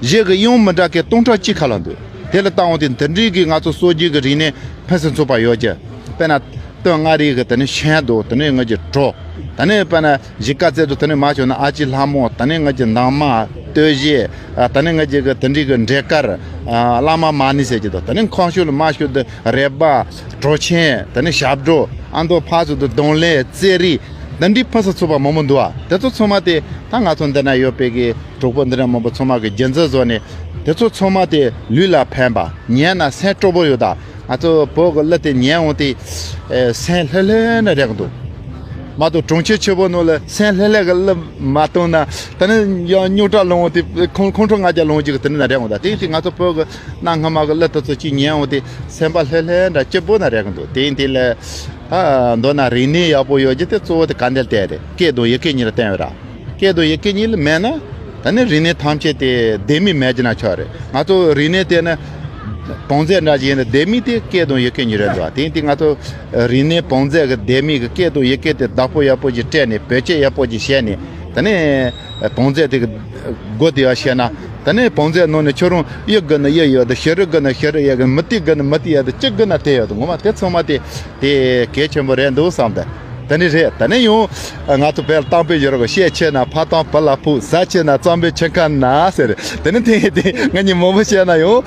གཞས་གི་དབྱངས་མི་འདྲ་གི་སྟོང་ཕྲག་གཅིག་ཁ་ལ་འདུག་དེ་ལ་བལྟ་འོང་དུས་འདི་འདྲའི་གི་ང་ཚོ་སྲོལ་རྒྱུན་གི་རིག་གནས་ཕུན་སུམ་ཚོགས་པ་ཡོད་ཀྱི། དཔེར་ན་སྟོད་མངའ་རིས་གི་དེ་ནས་ཤན་འདུག་དེ་ནས་ང་ཚོ་གྲོ། དེ་ནས་དཔེར་ན་གཞིས་ཀ་རྩེ་དུ་དེ་ནས་མ་བྱུང་ན་ཨ་ཅེ་ལྷ་མོ། དེ་ནས་ང་ཚོ་འདབ་མ། སྟོད་གཞས། ཨ། དེ་ནས་ང་ཚོ་གི་དེ་འདྲའི་གི་འབྲས་དཀར། ཨ། གླང་མ་མ་ཎི་ཟེར་གྱི་འདུག་དེ་ནས་ཁམས་ཕྱོགས་ལ་མ་ཤོད་དུ་རེད་པ། གྲོ་ཆེན། དེ་ནས་ཞབས་བྲོ། ཨ་མདོ་ཕར་ཚུར་དུ་གདོང་ལེན། རྩེད་རིགས། འདི་འདྲའི་ཕུན་སུམ་ཚོགས་པ་མང་པོ་འདུག་ཨ། དེ་ཚོ་ཚང་མ་དེ་ད་ང་ཚོ་འདི་ན་ཡོད་པའི་གི་གྲོགས་པོ་འདི་འདྲ་མང་པོ་ཚང་མ་གི་རྒྱུན་འཛིན་བཟོ་ནས། དེ་ཚོ་ཚང་མ་དེ་ལུས་ལ་ཕན་པ། ཉན་ན་སེམས་སྤྲོ་པོ་ཡོད་ད། ང་ཚོ་བོད་གི་གླུ་དེ་ཉན་འོང་དུས། ཨེ། སེམས་ལྷོད་ལྷོད་ནས་རེག་འདུག་མ་གཏོགས་གྲོང་ཁྱེར་ཆེ་པོ་ནང་ལ་སེམས་ལྷོད་ལྷོད་གི་གླུ་མ་བཏང་ན། ད་ནི་ཡང་རྙོག་དྲ་ལངས་འོང་དུས། ཁོང་ཁོང་ཁྲོ་ང་རྒྱལ་ལངས་རྒྱུ་གི་དེ་འདྲ་ན་རེག་འོང་ད། དེ་ཡིན་དུས་ང་ཚོ་བོད་གི་གནའ་སྔ་མ་གི་གླུ་དེ་ཚོ་ཅིག་ཉན་འོང་དུས་སེམས་པ་ལྷོད་ལྷོད་འདྲ་སྐྱིད་པོ་ན་རེག་འདུག་དེ་ཡིན་དུས་ལ། ཨ། མདོར་ན་རིག་གནས་ཡག་པོ་ཡོད་རྒྱུ་དེ་གཙོ་བོ་དེ་ག་འདྲ་བལྟས་རེད། སྐད་དང་ཡི་གེ་གཉིས་ལ་བརྟེན་ཡོད་ར། སྐད་དང་ཡི་གེ་གཉིས་ལ་མེད་ན། ད་ནི་རིག་གནས་ཐམས་ཅད་དེ་ལྡེ་མིག་མེད་ཀྱི་ན་ཆོག་རེད། ང་ཚོ་རིག་གནས་དེ་ནི་བང་མཛོད་འདྲ་ཞིག་ཡིན་ན། ལྡེ་མིག་དེ་སྐད་དང་ཡི་གེ་གཉིས་རེད་འདུག་དེ་ཡིན་དུས་ང་ཚོ་རིག་གནས་བང་མཛོད་ཀྱི་ལྡེ་མིག་གི་སྐད་དང་ཡི་གེ་དེ་བདག་པོ་ཡག་པོ་ཞིག་སྤྲད་ནས། བེད་སྤྱོད་ཡག་པོ་ཞིག་བྱས་ནས། ད་ནི་བང་མཛོད་དེ་གི་སྒོ་དེ་ཡར་ཕྱེ་ན། ད་ནི་བང་མཛོད་ནང་ནས་ཁྱོད་རང་གཡུ་དགོས་ན་གཡུ་ཡོད་དང་། བྱུ་རུ་དགོས་ན་བྱུ་རུ་ཡོད་དང་། མུ་ཏིག་དགོས་ན་མུ་ཏིག་ཡོད་དང་། ཅི་དགོས་ན་དེ་ཡོད་དང་། ངོ་མ་དེ་ཚང་མ་དེ་དེ་གལ་ཆེན་པོ་རེད་འདུག་བསམ་དེ། དེ་ནི་རེད། ད་ནི་ཡང་ང་ཚོ་བོད་ལ་གཏམ་དཔེ་ཡོད་རེད་གོ། བཤད་ཆེ་ན་ཕ་དང་བུ་ལ་ཕུག་ཟ་ཆེ་ན་རྩམ་པའི་ཆུ་ཁ་ན་ཟེར། དེ་ནི་དེ་དེ་ང་གཉིས་མང་པོ་བཤད་ན་ཡང་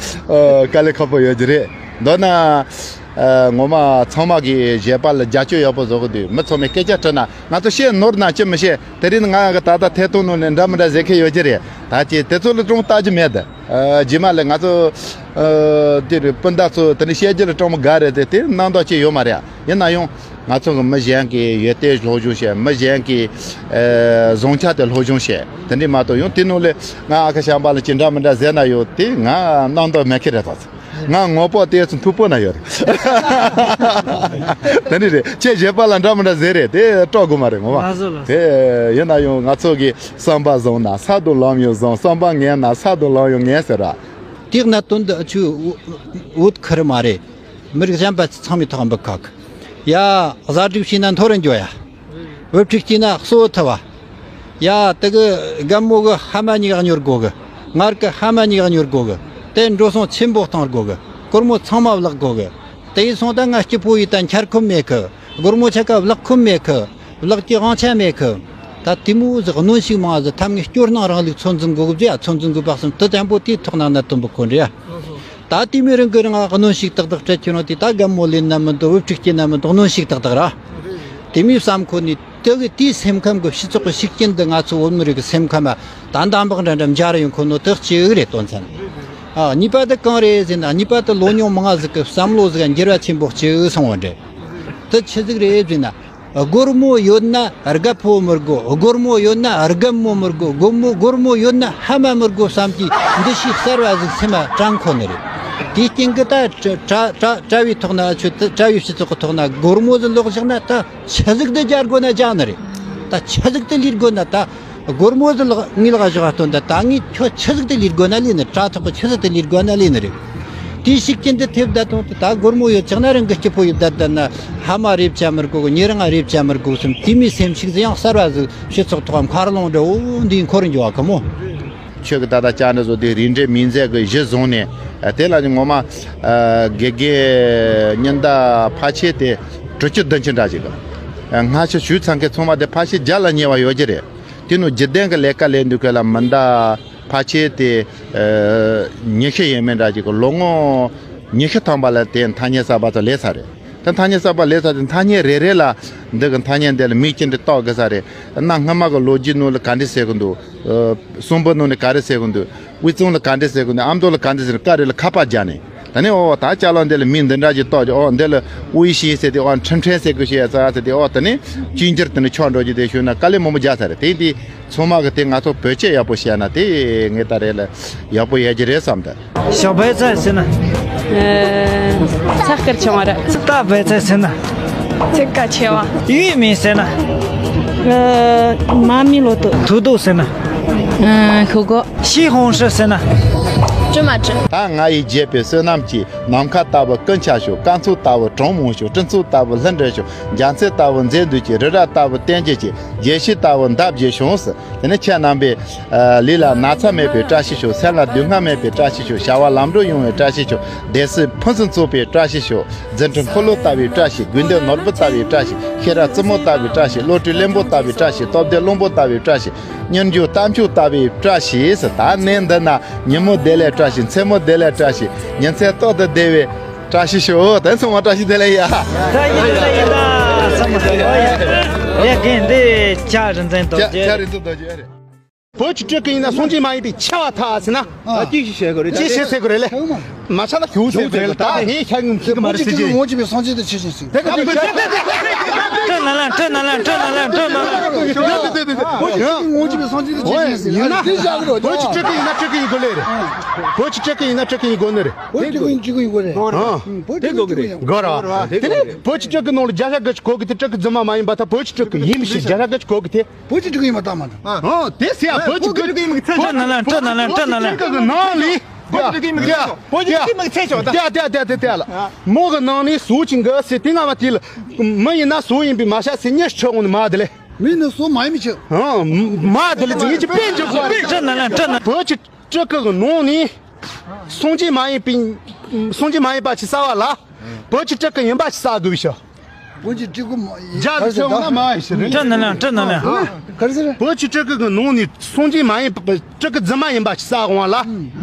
དཀའ་ལས་ཁག་པོ་ཡོད་ཀྱི་རེད། མདོར་ན། ཨ། ངོ་མ་ཚང་མ་གིས་གཞས་པ་ལ་རྒྱབ་སྐྱོར་ཡག་པོ་བཟོ་གི་འདུག་མི་ཚང་མས་སྐད་ཆ་དྲིས་ན་ང་ཚོ་བཤད་ནོར་ན་ཅི་མི་བཤད། དེ་རིང་ང་གི་ད་ལྟ་ཐད་གཏོང་ནང་ནས་འདྲ་མི་འདྲ་ཟེར་མཁན་ཡོད་ཀྱི་རེད། ད་ཅི་དེ་ཚོ་ལ་ཅུང་ལྟ་རྒྱུ་མེད་དེ། ཨ། རྗེས་མ་ལ་ང་ཚོ། ཨ། དེ་རེད། སྤུན་ཟླ་ཚོ་དེ་ནི་བཤད་རྒྱུ་ལ་ཅུང་མི་དགའ་རེད་དེ། དེ་རྣམ་རྟོག་ཅིག་ཡོད་མ་རེད། ཡིན་ན་ཡང་ང་ཚོ་གི་མི་གཞན་གྱི་ཡོན་ཏན་སློབ་སྦྱོང་བྱས། མི་གཞན་གྱི། ཨ། བཟང་ཆ་དེ་སློབ་སྦྱོང་བྱས། དེ་འདྲས་མ་གཏོགས་ཡང་དེ་ནང་ལས་ང་ཨ་ཁུ་བྱམས་པ་ལ་ཅི་འདྲ་མི་འདྲ་ཟེར་ན་ཡང་དེ་ང་རྣམ་རྟོག་མེད་མཁན་རེད་ད། ང་ངོ་པོ་དེ་ཚོ་མཐུག་པོ་ན་ཡོད་རེད། དེ་ནི་རེད། ཁྱེད་གཞས་པ་ལ་འདྲ་མི་འདྲ་ཟེར་རེད། དེ་སྤྲོ་དགོས་མ་རེད་ངོ་མ། ལགས་སོ་ལགས་སོ། དེ་ཡིན་ན་ཡང་ང་ཚོ་གི་བསམ་པ་བཟང་ན་ས་དང་ལམ་ཡང་བཟང་། བསམ་པ་ངན་ན་ས་དང་ལམ་ཡང་ངན་ཟེར་ར། དེའི་གནད་དོན་འདི་ཨ་ཆུ་འུད་ཁུར་མ་རེད། མི་རིགས་གཞན་པ་ཚང་མའི་ཐོག་འབུད་ཁག་ཡ། གཟའ་སྒྲིག་བྱས་ན་མཐོ་རུ་འགྱོ་ཡ། བུ་ཕྲུག་སྐྱེས་ན་གསོ་བོ་ཐུབ་བ། ཡ། དེ་གི་རྒན་མོ་གི་ཕ་མ་གཉིས་ཀ་གཉོར་དགོ་གི། ངར་གི་ཕ་མ་གཉིས་ཀ་གཉོར་དགོ་གི། དེ་འགྲོ་སོང་ཆེན་པོ་གཏོང་དགོ་གི། སྒོར་མོ་ཚང་མ་བརླག་དགོ་གི། དེ་ཡིན་སོང་ད་ང་སྐྱིད་པོ་ཡིན་ད་འཁྱར་ཁོམ་མེད་གི། སྒོར་མོ་ཆ་ག་བརླག་ཁོམ་མེད་གི། བརླག་གི་དབང་ཆ་མེད་གི། ད་དེ་མོ་ཟིག་གནོན་ཤུགས་མང་ཟིག་ཐབས་ངེས་སྐྱོར་སྣང་རིང་ལུགས་ཚོད་འཛིན་དགོ་གི་བཟོ་ཡ། ཚོད་འཛིན་དགོས་པ་སོང་དུ་དང་པོ་དེའི་ཐོག་ན་གནད་དོན་པོ་ཁོ་འདྲ་ཡ། ད་དེ་མོ་རང་གི་རང་གནོན་ཤུགས་ཏག་ཏག་སྤྲད་ཁྱེར་ནོ་དེ་ད་རྒན་མོ་ལེན་ན་མི་འདུག་བུ་ཕྲུག་སྐྱེས་ན་མི་འདུག་གནོན་ཤུགས་ཏག་ཏག་ར། དེ་མོའི་བསམ་ཁོ་ནི་དེ་གི་དེའི་སེམས་ཁམས་གི་སྤྱི་ཚོགས་གི་ཤུགས་རྐྱེན་འདི་ང་ཚོ་བོད་མི་རིགས་གི་སེམས་ཁམས་ད་འདམ་བག་འདྲ་འདྲ་འབྱར་ཡོང་ཁོ་ནོ་དེ་གཅིག་རེད་དོན་ཚན། ཨ། གཉིས་པ་དེ་གང་རེད་ཟེར་ན། གཉིས་པ་དེ་ལོ་ཉུང་མང་ང་ཟིག་གི་བསམ་བློ་ཟིག་འགྱུར་བ་ཆེན་པོ་གཅིག་སོང་བ་འདྲ། དེ་ཆི་ཟིག་རེད་ཟེར་ན། སྒོར་མོ་ཡོད་ན་རྒད་པོ་མི་དགོ། སྒོར་མོ་ཡོད་ན་རྒན་མོ་མི་དགོ། སྒོར་མོ་སྒོར་མོ་ཡོད་ན་ཕ་མ་མི་དགོ་བསམ་གྱི་འདུ་ཤེས་གསར་བ་ཟིག་སེམས་མ་དྲན་ཁོ་ནི་རེད། དེའི་རྐྱེན་གྱིས་ད་གྲྭ་གྲྭ་གྲྭ་བའི་ཐོག་ན་ཆོས་དད་གྲྭ་བའི་སྤྱི་ཚོགས་ཀྱི་ཐོག་ན་སྒོར་མོ་ཟིག་ལོག་བཞག་ན་ད་ཆི་ཟིག་དེ་རྒྱག་དགོ་ན་རྒྱག་ནི་རེད། ད་ཆི་ཟིག་དེ་ལས་དགོ་ན་ད། སྒོར་མོ་ཟིག་ལག་ངའི་ལག་བཞག་སྟོན་ད། ད་ངས་ཁྱོད་ཆི་ཟིག་དེ་ལས་དགོས་ན་ལས་ནི། དྲ་ཐོག་གི་ཆི་ཟིག་དེ་ལས་དགོས་ན་ལས་ནི་རེད། དེའི་ཤུགས་རྐྱེན་དེ་ཐེབས་བསྡད་དང་ད་སྒོར་མོ་ཡོད་ཆགས་ན་རང་གི་སྐྱིད་པོ་ཡོད་བསྡད་བསྡད་ན་ཕ་མ་རེ་བྱ་མི་དགོ་གི། ཉེ་རང་རེ་བྱ་མི་དགོ་གསུམ་དེ་མོའི་སེམས་ཤུགས་ཟིག་ཡང་གསར་བ་ཟིག་སྤྱི་ཚོགས་ཐོག་མཁར་ལོང་འདྲ་བོ་འདིའི་འཁོར་འགྱོ་བ་གི་མོ། ཁྱོད་ཀྱི་ད་ལྟ་ཅག་འདྲ་བཟོ་དེ་རིགས་འདྲ་མིན་ཟེར་གི་གཞི་བཟུང་ནས་དེ་ལ་ནི་ངོ་མ་དགེ་རྒན་ཉི་ཟླ་ཕལ་ཆེར་དེ་དྲུག་ཅུ་བདུན་ཅུ་འདྲ་ཞིག་གི། སྔ་ཕྱི་ཞུས་ཚང་མཁན་ཚང་མ་དེ་ཕལ་ཆེར་བརྒྱ་ལ་ཉེ་བ་ཡོད་ཀྱི་རེད། དེ་ནི་རྒྱུན་ལྡན་གྱི་ལས་ཀ་ལས་འདུག་གི་ལ་མི་འདའ། ཕལ་ཆེར་དེ་ཉི་ཤུ་ཡས་མས་འདྲ་ཅིག་གི། ལོ་ངོ་ཉི་ཤུ་ཐམ་པ་ལ་དེ་ཐ་སྙད་གསར་པ་ཚོ་ལས་ས་རེད། དེ་ཐ་སྙད་གསར་པ་ལས་ས་དེ་ཐ་སྙད་རེ་རེ་ལ་འདི་གི་ཐ་སྙད་འདི་ལ་མིང་ཅི་འདྲ་བཏགས་དགོས་ས་རེད། གནའ་སྔ་མ་གི་ལོ་རྒྱུས་ནང་ལ་ག་འདྲ་ཟེར་གི་འདུག་གསུང་འབུམ་ནང་ནས་ག་རེ་ཟེར་གི་འདུག་དབུས་གཙང་ལ་ག་འདྲ་ཟེར་གི་འདུག་ཨ་མདོ་ལ་ག་འདྲ་ཟེར་གི་འདུག་བཀའ་རེ་ལ་ཁ་པར་རྒྱག་ནས། ད་ནི་ཨོ་ད་ཅ་ལག་འདི་ལ་མིང་འདི་འདྲ་ཅིག་བཏགས་ཀྱི། ཨོ་འདི་ལ་དབུས་ཤིང་ཟེར་ཏེ། ཨོ་ཁྲིམས་ཁྲིམས་ཟེར་དགོས་ཤེས་ཡ་ཚ་ཟེར་ཏེ། ཨོ་ད་ནི་གཅིག་འགྱུར་དེ་ནི་ཆོག་འགྲོ་རྒྱུ་དེ་ཞུས་ན་དཀའ་ལས་མང་པོ་རྒྱག་ས་རེད། དེ་འདི་ཚང་མ་གི་དེ་ང་ཚོ་བོད་སྐད་ཡག་པོ་བཤད་ན་དེ་ངས་ད་རེ་ལ་ཡག་པོ་ཡོད་ཀྱི་རེད་བསམ་ད། ཞོགས་པའི་ཚལ་ཟེར་ན། ཚ་དཀར་ཆུང་བ་རེད། རྟ་བའི་ཚལ་ཟེར་ན། ཚིག་ཀ་ཆེ་བ། ཡུལ་མིང་ཟེར་ན། མ་མི་ལོ་ཏོ། དུ་དུ་ཟེར་ན། ཤོག་གོ། ཤི་ཧོང་ཧྲི་ཟེར་ན། ཀྲི་མ་ཀྲི། ད་ང་ཡི་བརྗེད་པའི་བསོད་ནམས་ཀྱིས། ནམ་མཁའ་ལྟ་བུ་ཀུན་ཁྱབ་ཤོག་སྐར་ཚོགས་ལྟ་བུ་གྲངས་མང་ཤོག་སྤྲིན་ཚོགས་ལྟ་བུ་ལྷུན་གྲུབ་ཤོག་རྒྱ་མཚོ་ལྟ་བུ་མཛེས་སྡུག་གྱིས། རི་རབ་ལྟ་བུ་བརྟན་གྱུར་ཅིག་རྒྱལ་སྲིད་ལྟ་བུ་འདབ་རྒྱས་ཤོག་ཟེར། དེ་ནས་ཁྱེད་རྣམ་པའི་ལུས་ལ་ན་ཚ་མེད་པའི་བཀྲ་ཤིས་ཤོག་སེམས་ལ་སྡུག་བསྔལ་མེད་པའི་བཀྲ་ཤིས་ཤོག་བྱ་བ་ལམ་འགྲོ་ཡོང་བའི་བཀྲ་ཤིས་ཤོག་སྡེ་སྲིད་ཕུན་སུམ་ཚོགས་པའི་བཀྲ་ཤིས་ཤོག་རྫུ་འཕྲུལ་འཁོར་ལོ་ལྟ་བུའི་བཀྲ་ཤིས། དགོས་འདོད་ནོར་བུ་ལྟ་བུའི་བཀྲ་ཤིས། ཤེས་རབ་རྩེ་མོ་ལྟ་བུའི་བཀྲ་ཤིས། བློ་གྲོས་རློན་པ་ལྟ་བུའི་བཀྲ་ཤིས། སྟོབས་ལྡན་བློན་པོ་ལྟ་བུའི་བཀྲ་ཤིས། མྱུར་མགྱོགས་རྟ་མཆོག་ལྟ་བུའི་བཀྲ་ཤིས་ཟེར། ད་གནས་འདི་ན་ཉིན་མོ་བདེ་ལེགས་བཀྲ་ཤིས། མཚན་མོ་བདེ་ལེགས་བཀྲ་ཤིས། ཉིན་མཚན་ཏོག་ཏུ་བདེ་བའི་བཀྲ་ཤིས་ཤོག་དེ་ཚང་མ་བཀྲ་ཤིས་བདེ་ལེགས་ཡ། ད་ཡིན་ད་ཡིན་ད་བསམ་མ་ཐག་ཡོད་ཡ། ཡ་རྒན་འདི་ལྕགས་རི་འཛིན་རྡོ་རྗེ་རེད། ལྕགས་རི་འཛིན་རྡོ་རྗེ་རེད། བོད་ཀྱི་སྤྲུལ་སྐུ་ཡིན་ན་སངས་རྒྱས་མ་ཡིན་པའི་ཆེ་བ་ཐག་ཟེར་ན། ཨ། ཅི་ཞིག་བྱེད་དགོས་རེད། ཅི་ཞིག་བྱེད་དགོས་རེད་ལེ། མ་ཆ་ལ་ཞུ་ཟེར་དགོས་རེད་ལེ། ད་ངས་ཤ་ངུ་མཁྱེན་གི་མ་རེད་ཟེར་གྱི། ངོ་བཅུ་པའི་སངས་རྒྱས་དེ་ཆི་ཞིག་ཟིན། དེ་ག་དེ་ག་ཁྲི་ནང་ལ་ཁྲི་ནང་ལ་ཁྲི་ནང་ལ་ཁྲི་ནང་ལ། ངོ་བཅུ་པའི་སངས་རྒྱས་དེ་ཆི་ཞིག་ཟིན། ཡིན་ན་བོད་ཀྱི་སྤྲུལ་སྐུ་ཡིན་ན་སྤྲུལ་སྐུ་ཡིན་དགོས་ལེ་རེད། བོད་ཀྱི་སྤྲུལ་སྐུ་ཡིན་ན་སྤྲུལ་སྐུ་ཡིན་དགོས་ནི་རེད། བོད་སྤྲུལ་སྐུ་ཡིན་སྤྲུལ་སྐུ་ཡིན་དགོས་རེད། ཨ། བོད་སྤྲུལ་སྐུ་ཡིན་དགོས་རེད། དེ་ནས་བོད་ཀྱི་སྤྲུལ་སྐུ་ནང་ལ་བརྒྱ་ཆ་བརྒྱད་ཅུ་གོ་གི་དེ་སྤྲུལ་སྐུ་རྫུན་མ་མ་ཡིན་པ་དང་བོད་ཀྱི་སྤྲུལ་སྐུ་ཡིན་མི་ཤེས་བརྒྱ་ཆ་བརྒྱད་ཅུ་གོ་གི་དེ། བོད་ཀྱི་སྤྲུལ་སྐུ་ཡིན་པ་ལྟ་མ་འདུག་ཨ། དེ་ཟེར་ཡ་བོད་ཀྱི་སྤྲུལ་སྐུ་ཡིན་མི་ཚད། ཁྲི་ནང་ལ་ཁྲི་ནང་ལ་ཁྲི་ནང་ལ། སྤྲུལ་སྐུ་ཡིན་མི་ཚད་ཆོག་བོད་ཀྱི་སྤྲུལ་སྐུ་ཡིན་མི་ཚད་ཆོག་ད་ཡ་དེ་དེ་དེ་དེ་ལ། མོ་གི་ནང་ནས་སུ་ཅིག་གི་ཟེར་དེ་ང་མ་དེ་ལ། མི་ཡིན་ན་སུ་ཡིན་པའི་མ་ཤ་ཟེར་ཉེ་ཆོག་འོང་ནི་མ་དེ་ལེ། མི་ནི་སུ་མ་ཡིན་མི་ཆོག་ཨ། མ་དེ་ལེ་ཅིག་ངེད་ཀྱི་དཔེ་འཇོག་དགོས་རེད། ཁྲི་ནང་ལ་ཁྲི་ནང་། བོད་ཀྱི་སྤྲུལ་སྐུ་གི་ནང་ནས། སངས་རྒྱས་མ་ཡིན་པའི། སངས་རྒྱས་མ་ཡིན་པ་ཞིག་བསགས་པ་ལ། བོད་ཀྱི་སྤྲུལ་སྐུ་ཡིན་པ་ཞིག་བསགས་དགོས་པའི་ཕྱིར། བོད་ཀྱི་སྤྲུལ་སྐུ་མ་ཡིན། རྒྱ་གི་ཚེ་འོང་ན་མ་ཡིན་ཞིག་རེད། ཁྲི་ནང་ལ་ཁྲི་ནང་ལ། ག་རེ་ཟེར། བོད་ཀྱི་སྤྲུལ་སྐུ་གི་ནང་ནས་སངས་རྒྱས་མ་ཡིན་པ་སྤྲུལ་སྐུ་རྫུན་མ་ཡིན་པ་ཞིག་བསགས་འོང་བ་ལ།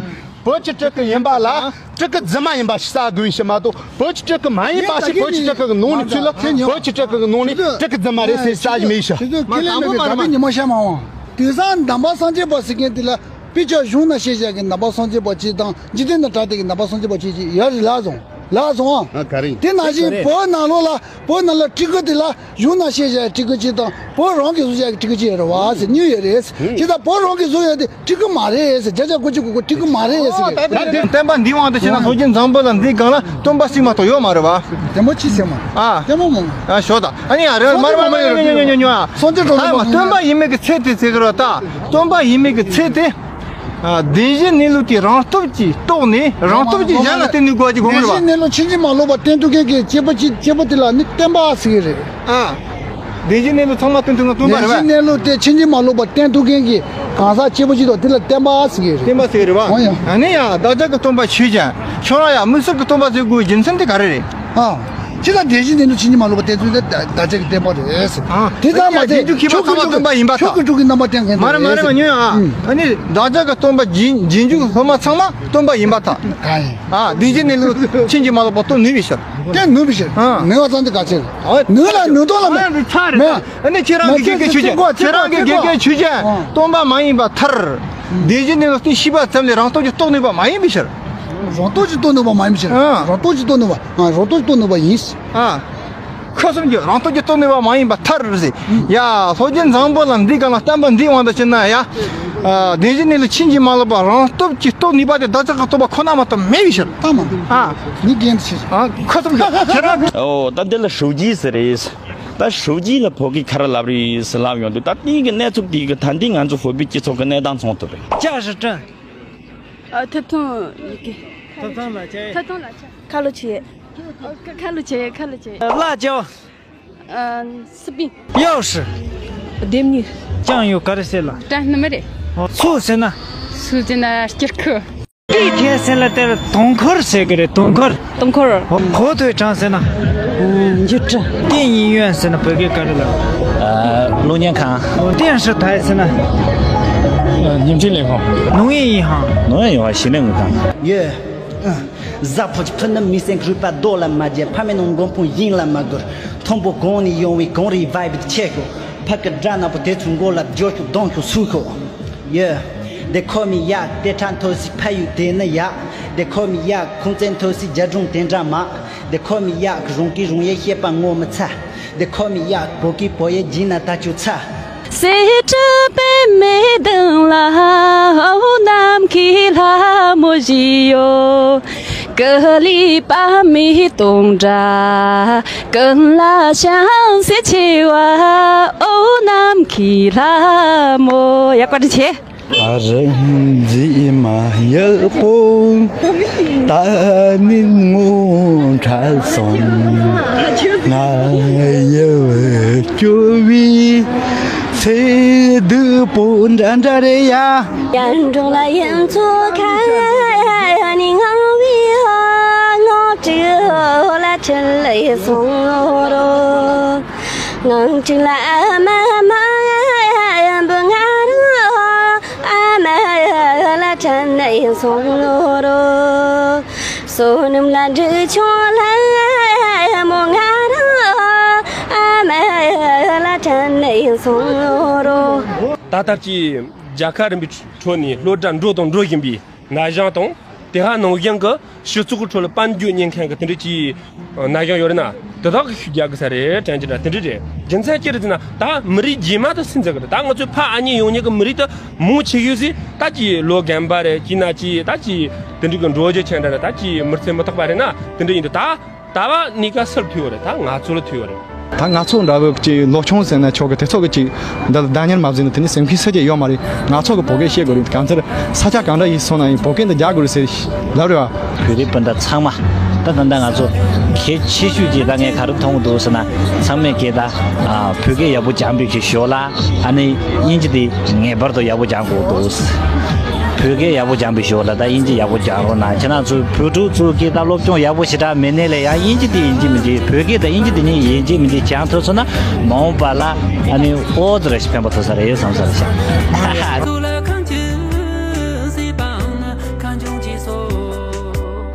བོད་ཀྱི་སྤྲུལ་སྐུ་ཡིན་པ་ལ་སྤྲུལ་སྐུ་རྫུན་མ་ཡིན་པ་ཞིག་བསགས་དགོས་པའི་ཕྱིར་མ་གཏོགས། བོད་ཀྱི་སྤྲུལ་སྐུ་མ་ཡིན་པ་ཞིག་བོད་ཀྱི་སྤྲུལ་སྐུ་གི་ནང་ནས་ཚུལ་ལ་བོད་ཀྱི་སྤྲུལ་སྐུ་གི་ནང་ནས་སྤྲུལ་སྐུ་རྫུན་མ་རེད་ཟེར་ས་ཞིག་མེད་ཤག་དེ་ཚོ་ཀི་ལེ་མེད་པའི་ད་ལྟ་ཉི་མ་ཤར་མ་འོང་། དེང་སང་ནང་པ་སངས་རྒྱས་པ་ཟེར་མཁན་དེ་ལ། དཔེ་ཆ་གཞུང་ན་བཤད་བཞག་གི་ནང་པ་སངས་རྒྱས་པ་ཅིག་དང་འཇིག་རྟེན་ན་དྲ་དེ་གི་ནང་པ་སངས་རྒྱས་པ་ཅིག་ཅིག་ཡོད་རེད་ལགས་སོང་། ལགས་སོ། ཨ། ག་རེ་ཡིན། དེ་ནང་བཞིན་བོད་ནང་ལོགས་ལ། བོད་ནང་ལ་སྤྲི་གུ་དེ་ལ་གཞུང་ནང་བཤད་བཞག་སྤྲི་གུ་གཅིག་དང་བོད་རང་གིས་བཟོས་བཞག་གི་སྤྲི་གུ་གཅིག་རེད་བ་ཟེར་གཉིས་ཡོད་རེད། ཨུ། དེ་ལྟར་བོད་རང་གིས་བཟོས་ཡོད་དེ་སྤྲི་གུ་མ་རེད་ཟེར། བརྒྱ་ཆ་དགུ་བཅུ་གོ་གོ་སྤྲི་གུ་མ་རེད་ཟེར་གི། ད་དེ་བསྟན་པ་འདིའི་དབང་དུ་བྱས་ན་སྲོལ་རྒྱུན་བཟང་པོ་ལ་འདིའི་སྒང་ལ་སྟོན་པ་གཅིག་མ་གཏོགས་ཡོད་མ་རེད་བ། དེ་མོ་ཅི་ཟེར་མ། ཨ། དེ་མོ་མོ། ཨ། ཞོ་ད། ཨ་ནི་ཨ་རེ་མ་རེ་མ་རེ་ཉོ་ཉོ་ཉོ་ཉོ། སངས་རྒྱས་གྲོལ་ད་མ་སྟོན་པ་ཡིན་མིན་གྱི་ཚད་དེ་ཟེར་གི་རེད་ད། སྟོན་པ་ཡིན་མིན་གྱི་ཚད་དེ། ཨ། བདེན་བཞིའི་གནས་ལུགས་དེ་རང་སྟོབས་ཀྱིས་རྟོགས་ནས་རང་སྟོབས་ཀྱིས་གཞན་ལ་བསྟན་ནས་དགོས་པ་ཅིག་དགོངས་ཀྱི་རེད་བ། བདེན་བཞིའི་གནས་ལུགས་ཕྱིན་ཅི་མ་ལོག་པ་བསྟན་ཐུབ་མཁན་གྱི་སྐྱེས་བུ་གཅིག་སྐྱེས་བུ་དེ་ལ་ནི་བསྟན་པ་ཟེར་གྱི་རེད། ཨ། བདེན་བཞིའི་གནས་ལུགས་ཚང་མ་བསྟན་ཐུབ་མཁན་སྟོན་པ་རེད་བ། བདེན་བཞིའི་གནས་ལུགས་དེ་ཕྱིན་ཅི་མ་ལོག་པ་བསྟན་ཐུབ་མཁན་གྱི་གང་ཟག་སྐྱེས་བུ་གཅིག་དང་དེ་ལ་བསྟན་པ་ཟེར་གྱི་རེད། བསྟན་པ་ཟེར་གྱི་རེད་བ། འོ་ཡ། ཨ་ནི་ཡ་བདག་ཅག་གི་སྟོན་པ་ཆོས་ཅན། ཁྱོད་རང་ཡ་དམིགས་བསལ་གྱི་སྟོན་པ་ཟེར་དགོས་པའི་རྒྱུ་མཚན་དེ་ག་རེ་རེད། ཨ། ཅི་ལྟར་བདེན་བཞིའི་གནས་ལུགས་ཕྱིན་ཅི་མ་ལོག་པ་བསྟན་ཚུལ་དེ་བདག་ཅག་གི་བསྟན་པ་རེད་ཟེར། ཨ། དེ་ལྟར་མ་ཟད་རྗེས་འཇུག་མཁས་པ་ཚང་མ་སྟོན་པ་ཡིན་པར་ཐལ། ཕྱོགས་ཀྱི་ཕྱོགས་ཀྱི་རྣམ་པ་བསྟན་མཁན་མ་རེད་མ་རེད་མ་ཉོན་ཨ། ཨ་ནི་བདག་ཅག་གི་སྟོན་པ་རྗེས་རྗེས་འཇུག་སློབ་མ་ཚང་མ་སྟོན་པ་ཡིན་པར་ཐལ། གང་ཡིན། ཨ། བདེན་བཞིའི་གནས་ལུགས་ཕྱིན་ཅི་མ་ལོག་པ་སྟོན་ནུས་པའི་ཕྱིར། བསྟན་ནུས་པའི་ཕྱིར། ཨ། ནུས་པ་ཙམ་དུ་ག་ཚད། ཨ། ནུས་ལ་ནུས་སྟོབས་ལ་མེད། ཨ་ཡང་ཚར་རེད། མེད། ཨ་ནི་ཁྱེད་རང་གི་དགེ་རྒན་ཆོས་ཅན། ཁྱེད་རང་གི་དགེ་རྒན་ཆོས་ཅན་སྟོན་པ་མ་ཡིན་པར་ཐལ། བདེན་བཞིའི་གནས་ལུགས་བསྟན་ཤེས་པ་ཙམ་ལས་རང་སྟོབས་ཀྱིས་རྟོགས་ནུས་པ་མ་ཡིན་པའི་ཕྱིར། རང་སྟོབས་ཀྱིས་རྟོགས་ནུས་པ་མ་ཡིན་པའི་ཕྱིར། ཨ། རང་སྟོབས་ཀྱིས་རྟོགས་ནུས་པ། ཨ། རང་སྟོབས་ཀྱིས་རྟོགས་ནུས་པ་ཡིན། ཨ། ཁ་གསུམ་གྱིས་རང་སྟོབས་ཀྱིས་རྟོགས་ནུས་པ་མ་ཡིན་པར་ཐལ་ཟེར། ཡ། སློབ་རྒྱུན་བཟང་པོ་ལ་འདི་ག་ལ་བསྟན་པ་འདིའི་དབང་དུ་བྱས་ན་ཡ། ཨ། བདེན་བཞིའི་གནས་ལུགས་ཕྱིན་ཅི་མ་ལོག་པ་རང་སྟོབས་ཀྱིས་རྟོགས་ནུས་པ་དེ་བདག་ཅག་གི་སྟོན་པ་ཁོ་ན་མ་གཏོགས་མེད་པའི་ཕྱིར། ལྟ་མ། ཨ། ནི་རྒན་ཆེ། ཨ། ཁ་གསུམ་གྱིས་ཁྱེད་རང་། ཨོ། ད་འདི་ལ་ཧྲུའུ་ཅི་ཟེར་རེད། ད་ཧྲུའུ་ཅི་ལ་བོད་སྐད་ག་རེ་ལབ་རེད་ཟེར་ལབ་ཡོང་དུས། ད་དེང་གི་གནས་ཚུལ་དེ་གི་ད་འདི་ང་ཚོ་བོད་པའི་སྤྱི་ཚོགས་ཀྱི་གནས་སྟངས་མཚོན་ཐུབ་རེད། 驾驶证。 ཨ། ཐད་གཏོང་ཡི་གེ། ཐད་གཏོང་ལག་ཁྱེར། ཐད་གཏོང་ལག་ཁྱེར། ཁ་ལོ་ཆེ། ཨ། ཁ་ཁ་ལོ་ཆེ། ཁ་ལོ་ཆེ། 辣椒。 ཨ། 士兵། 钥匙。 ལྡེམ་མྱི། 酱油 ག་རེ་ཟེར་ལ། ད་ནི་མ་རེད། ཨོ། ཚུགས་ཟེར་ན། ཚུགས་ཟེར་ན་སྐྱུར་ཁུ། 地铁 ཟེར་ལ་དེར་དུང་འཁོར་ཟེར་གི་རེད། དུང་འཁོར། 东科尔。 ཨོ། 火腿肠 ཟེར་ན། 嗯， འགྱུར་བ། 电影院 ཟེར་ན་བོད་སྐད་ག་རེ་ལ། ཨ། གློག་བརྙན་ཁང་། ཨོ། 电视台 ཟེར་ན། 呃， ཉིང་ཁྲི་ལས་ཁུངས། 农业银行། 农业银行། 洗内银行། ཡེ། གཟའ་ཕོར་གྱི་ཕུ་ནུ་མི་སེང་གི་རུས་པ་རྡོ་ལ་མ་བརྒྱབ། ཕ་མེས་ནང་མགོན་དཔུང་དབྱིངས་ལ་མ་བསྒུར། མཐོན་པོ་གོང་ནས་ཡོང་བའི་གངས་རིའི་vibe དེ་ཆེ་ཤོག་ཕ་གི་སྒྲ་ནག་པོ་དེ་ཚོའི་མགོ་ལ་བརྗོད་ཤོག་གདོང་ཤོག་སུ་ཤོག་ཡེ། དེ་ཁོ་མི་ཡག་དེ་ཁྲ་མཐོ་སའི་ཕ་ཡུལ་དེ་ནི་ཡག་དེ་ཁོ་མི་ཡག་ཁུང་བཙན་མཐོ་སའི་རྒྱ་སྒྲུང་དེ་འདྲ་མ། དེ་ཁོ་མི་ཡག་གི་རང་སྐད་རང་ཡལ་བཤད་པ་ངོ་མི་ཚ། དེ་ཁོ་མི་ཡག་བོད་སྐད་བོད་ཡིག་སྦྱིན་ན་ད་ཅུ་ཚ། ཡག་པོ་འདྲ་ཆེ། ཨ། རིག་འཛིན་མ་ཡག་པོ། ད་ནི་ངོ་འཕྲད་སོང་། ང་ཡི་སྐྱོ་བའི་ཚེ་སྡུག་པོ་འདྲ་འདྲ་རེད་ཡ། ཡར་འབྲོག་ལ་ཡིན་ཚོ་ཁ་ནི་ངང་བའི་ངོ་སྤྲོད་ལ་ཁྲིད་ལས་སོང་རོ། ངང་ཅིག་ལ་ཨ་མ་མ་ཡ་འབུ་ང་རོ། ཨ་མ་ལ་དྲན་ནས་སོང་ནོ་རོ། བསོད་ནམས་ལ་འབྲི་ཆུང་ལ་མོ་ང་རོ། ཨ་མ་ལ་དྲན་ནས་སོང་ནོ་རོ། ད་ལྟར་གྱི་རྒྱལ་ཁབ་རིམ་པའི་ཁྲོད་ནས་སློབ་གྲྭ་འགྲོ་དང་འགྲོ་བཞིན་པའི་ན་གཞོན་དང་། དེ་ཧ་ནང་བཞིན་གྱི་སྤྱི་ཚོགས་ཀྱི་ཁྲོད་ལ་དཔལ་འབྱོར་གཉེར་མཁན་གྱི་དེ་འདྲ་གྱི་ན་གཞོན་ཡོད་རེད་ན། དེ་དག་གི་ཤུགས་རྒྱག་དགོས་ས་རེད་དྲན་གྱི་འདྲ། དེ་འདྲ་རེད། རྒྱུ་མཚན་ཅི་རེད་ཟེར་ན། ད་མི་རིགས་རྗེས་མ་དེ་སུས་འཛིན་གི་རེད། ད་ང་ཚོའི་ཕ་ཨ་མྱེས་ཡོང་མྱོང་གི་མི་རིགས་དེ་མང་ཆེ་ཤོས་ཟིག་ད་ཀྱི་ལོ་རྒན་པ་རེད། ཀྱི་ན་ཀྱི་ད་ཀྱི་དེ་འདྲ་གི་འགྲོ་རྒྱུ་ཆེ་འདྲ་རེད། ད་ཀྱི་མི་རྩེ་མི་ཐག་པ་རེད་ན། དེ་འདྲ་ཡིན་དུས་ད། ད་བ་ནི་ཀ་སུར་ཐུ་ཡོད་རེད། ད་ང་ཚོ་ལ་ཐུ་ཡོད་རེད། ད་ང་ཚོ་འདྲ་བོ་ཅིག་ལོ་ཆུང་ཟེར་ན་ཆོག་གི། དེ་ཚོ་གི་ཅིག་འདི་ལ་བདག་གཉེར་མ་བཟོས་ན་དེ་ནི་སེམས་ཁུར་སུ་ཅིག་ཡོད་མ་རེད། ང་ཚོ་གི་བོད་སྐད་བཤད་དགོས་རེད། གང་ཚར་ས་ཆ་གང་འདྲ་ཡིན་སོང་ན་ཡིན་བོད་སྐད་འདི་རྒྱག་དགོས་རེད་ཟེར་ལབ་རེད་བ། བོད་རིགས་སྤུན་ཟླ་ཚང་མ་ད་ད་ལྟ་ང་ཚོ་གལ་ཆེ་ཤོས་ཅིག་ད་ངས་ག་རེ་མཐོང་གི་འདུག་ཟེར་ན། ཚང་མས་ཀྱིས་ད་ཨ་བོད་སྐད་ཡག་པོ་སྦྱང་པའི་གི་ཞོར་ལ་ཨ་ནི་དབྱིན་ཇི་དེ་ངེས་པར་དུ་ཡག་པོ་སྦྱང་དགོས་འདུག་བོད་སྐད་ཡག་པོ་སྦྱང་པའི་ཞོར་ལ་ད་དབྱིན་ཇི་ཡག་པོ་སྦྱང་རོགས་གནང་། ཁྱེད་རང་ཚོ་བོད་ཕྲུག་ཚོ་གིས་ད་སློབ་སྦྱོང་ཡག་པོ་ཞེ་དྲག་མེད་ནའི་ལས་ཡང་དབྱིན་ཇི་དེ་ཡིན་གཅིག་མིན་གཅིག་བོད་སྐད་དང་དབྱིན་ཇི་དེ་གཉིས་ཡིན་གཅིག་མིན་གཅིག་སྦྱང་ཐུབ་སོང་ན་མ་འོངས་པ་ལ་ཨ་ནི་ཨོ་ཙི་རེ་ཞིག་ཕན་པ་ཐོགས་ས་རེད་བསམ་ས་རེད་ཤག་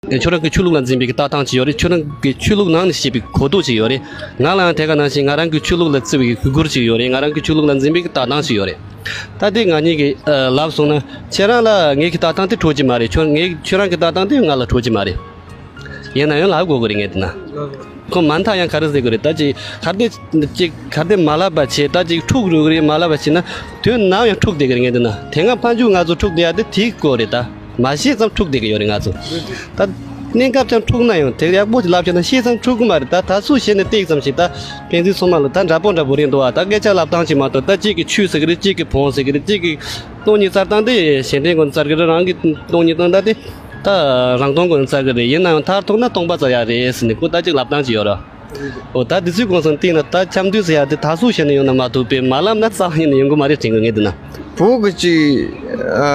ཁྱོད་རང་གི་ཆོས་ལུགས་ལ་འཛིན་པའི་གི་ལྟ་སྟངས་ཅིག་ཡོད་རེད། ཁྱོད་རང་གི་ཆོས་ལུགས་ནང་ནས་བཤད་པའི་གོ་རྟོགས་ཅིག་ཡོད་རེད། ང་ལའང་དེ་ག་ནང་བཞིན་ང་རང་གི་ཆོས་ལུགས་ལ་བརྩི་བའི་གི་གུས་བཀུར་ཅིག་ཡོད་རེད། ང་རང་གི་ཆོས་ལུགས་ལ་འཛིན་པའི་གི་ལྟ་སྟངས་ཅིག་ཡོད་རེད། ད་དེ་ང་གཉིས་ཀྱི་ཨ་ལབ་སོང་ན་ཁྱེད་རང་ལ་ངེད་ཀྱི་ལྟ་སྟངས་དེ་འཕྲོད་ཀྱི་མ་རེད། ཁྱོད་ངེད་ཁྱོད་རང་གི་ལྟ་སྟངས་དེ་ང་ལ་འཕྲོད་ཀྱི་མ་རེད། ཡིན་ན་ཡང་ལབ་དགོས་ཀྱི་རེད། ངས་བལྟས་ན་ཁོ་མ་མཐའ་ཡང་ག་རེ་ཟེར་གི་རེད། ད་ཅིག་ག་དེ་ཅིག་ག་དེ་མ་ལབ་པ་བྱས། ད་ཅིག་འཁྲུག་རུ་གི་རེད། མ་ལབ་པ་བྱས་ན་དུས་ནམ་ཡང་འཁྲུག་བསྡད་ཀྱི་རེད། ངས་བལྟས་ན་དེ་སྔ་ཕན་ཆད་ང་ཚོ་འཁྲུག་བསྡད་ཡ་དེ་དེའི་སྐོར་རེད། ད་མ་ཤེས་ཙམ་འཁྲུག་བསྡད་ཀྱི་ཡོད་རེད་ང་ཚོ། ད་གནས་སྐབས་ཀྱང་འཁྲུག་ན་ཡང་དེ་ཡག་པོ་ཅིག་ལབ་བྱས་ན་ཤེས་ཙམ་འཁྲུག་གི་མ་རེད། ད་ད་སུ་བྱས་ནས་བལྟས་ཙམ་ཞིག་ད་ཕན་ཚུན་ཚང་མ་ལ་ད་འདྲ་པོ་འདྲ་པོ་རེད་འདུག་ཨ། ད་སྐད་ཆ་ལབ་སྟངས་ཅིག་མ་གཏོགས། ད་གཅིག་གིས་ཆོས་ཟེར་གི་རེད། གཅིག་གིས་བོན་ཟེར་གི་རེད། གཅིག་གིས་སྟོང་ཉིད་བཙལ་སྟངས་དེ་གཞན་དོན་སྒོ་ནས་བཙལ་གི་རེད། རང་གི་སྟོང་ཉིད་སྟོན་སྟངས་དེ་ད་རང་སྟོང་སྒོ་ནས་བཙལ་གི་རེད། ཡིན་ན་ཡང་མཐར་ཐུག་ན་སྟོང་པ་བཙལ་ཡ་རེད་ཟེར་ནས་ཁོ་ད་ཅིག་ལབ་སྟངས་ཅིག་ཡོད་ར། འོ་ད་དེ་ཚོའི་སྐོར་སོང་བལྟས་ན་ད་འཆམ་མཐུན་ཟེར་ཡ་དེ་ད་སུ་བྱས་ནས་ཡོང་ན་མ་ཐུབ་པས། མ་ལབ་ན་རྩ་བ་ཉིད་ནས་ཡོང་གི་མ་རེད་དྲན་གི་ངས་བལྟས་ན། བོད་ཀྱི་ཅིག་ཨ་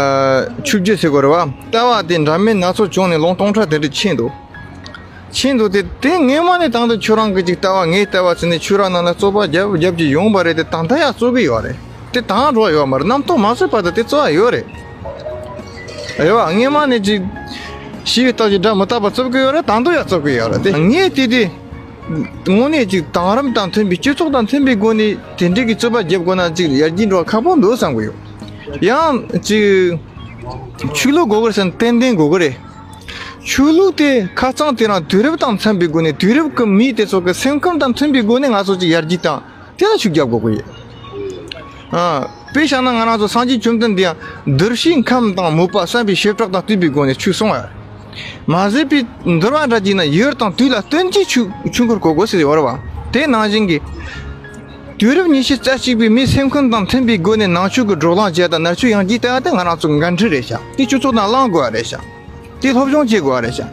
ཆོས་བརྒྱུད་ཟེར་དགོས་རེད་བ། ལྟ་བ་དེ་འདྲ་མིན་སྣ་ཚོགས་བྱུང་ནས་ལོ་སྟོང་ཕྲག་དེ་འདྲ་ཕྱིན་འདུག་ཕྱིན་འདུག་སྟེ། དེ་སྔོན་མ་ནས་ད་ལྟ་ཁྱོད་རང་གི་ཅིག་ལྟ་བ་ངའི་ལྟ་བ་ཟེར་ནས་ཆོས་ར་ནང་ལ་རྩོད་པ་རྒྱབ་རྒྱབ་ཀྱི་ཡོང་བ་རེད་དེ། ད་ལྟ་ཡང་རྩོད་གི་ཡོད་རེད་དེ། དང་འགྲོ་ཡོད་མ་རེད། རྣམ་རྟོག་མ་སོས་བར་དུ་དེ་རྩོད་ཡ་ཡོད་རེད། རེད་བ། སྔོན་མ་ནས་ཅིག་ཞི་བའི་རྟགས་ཀྱིས་དགྲ་མི་རྟག་པ་རྩོད་གི་ཡོད་རེད། ད་དུང་ཡང་རྩོད་གི་ཡོད་རེད་དེ། ངས་དེ་དེ་དངོས་གནས་ཅིག་དེང་རབས་དང་མཐུན་པའི་སྤྱི་ཚོགས་དང་མཐུན་པའི་སྒོ་ནས་དེ་འདྲའི་གི་རྩོད་པ་རྒྱབ་དགོས་ན་ཅིག་ཡར་རྒྱས་འགྲོ་བ་ཁག་པོ་འདུག་བསམ་གི་ཡོད། ཡང་ཅིག་ཆོས་ལུགས་དགོས་གི་རེད་ཟེར་ན་ཏན་ཏན་དགོས་གི་རེད། ཆོས་ལུགས་དེ་ཁ་རྩང་དེ་རང་དུས་རབས་དང་འཚམ་པའི་སྒོ་ནས། དུས་རབས་ཀྱི་མི་དེ་ཚོ་གི་སེམས་ཁམས་དང་མཐུན་པའི་སྒོ་ནས་ང་ཚོ་ཅིག་ཡར་རྒྱས་དང་དེ་ལ་ཤུགས་རྒྱབ་དགོས་ཀྱི་ཡོད། ཨ། དཔེ་བཞག་ན་ང་རང་ཚོ་སངས་རྒྱས་བཅོམ་ལྡན་འདས་ཡང་གདུལ་བྱའི་ཁམས་དང་མོས་པ་བསམ་པའི་བྱེ་བྲག་དང་བསྟུན་པའི་སྒོ་ནས་ཆོས་གསུངས་པ་རེད། མ་ཟད་པའི་འདུལ་བ་འདྲ་བགྱིས་ན་ཡུལ་དང་དུས་ལ་བསྟུན་གྱིས་ཆོས་ཆོས་འཁོར་བསྐོར་དགོས་ཟེར་ཡོད་རེད་བ། དེ་ནང་བཞིན་གྱི་དུས་རབས་ཉི་ཤུ་རྩ་གཅིག་པའི་མིའི་སེམས་ཁམས་དང་མཐུན་པའི་སྒོ་ནས་ནང་ཆོས་ཀྱི་བགྲོ་གླེང་བྱས་དང་ནང་ཆོས་ཡར་རྒྱས་བཏང་ཡ་དེ་ང་རང་ཚོ་འགན་འཁྲི་རེད་ཤག་དེ་སྤྱི་ཚོགས་ནང་བསླང་དགོས་པ་རེད་ཤག་དེ་སློབ་སྦྱོང་བྱེད་དགོས་པ་རེད་ཤག་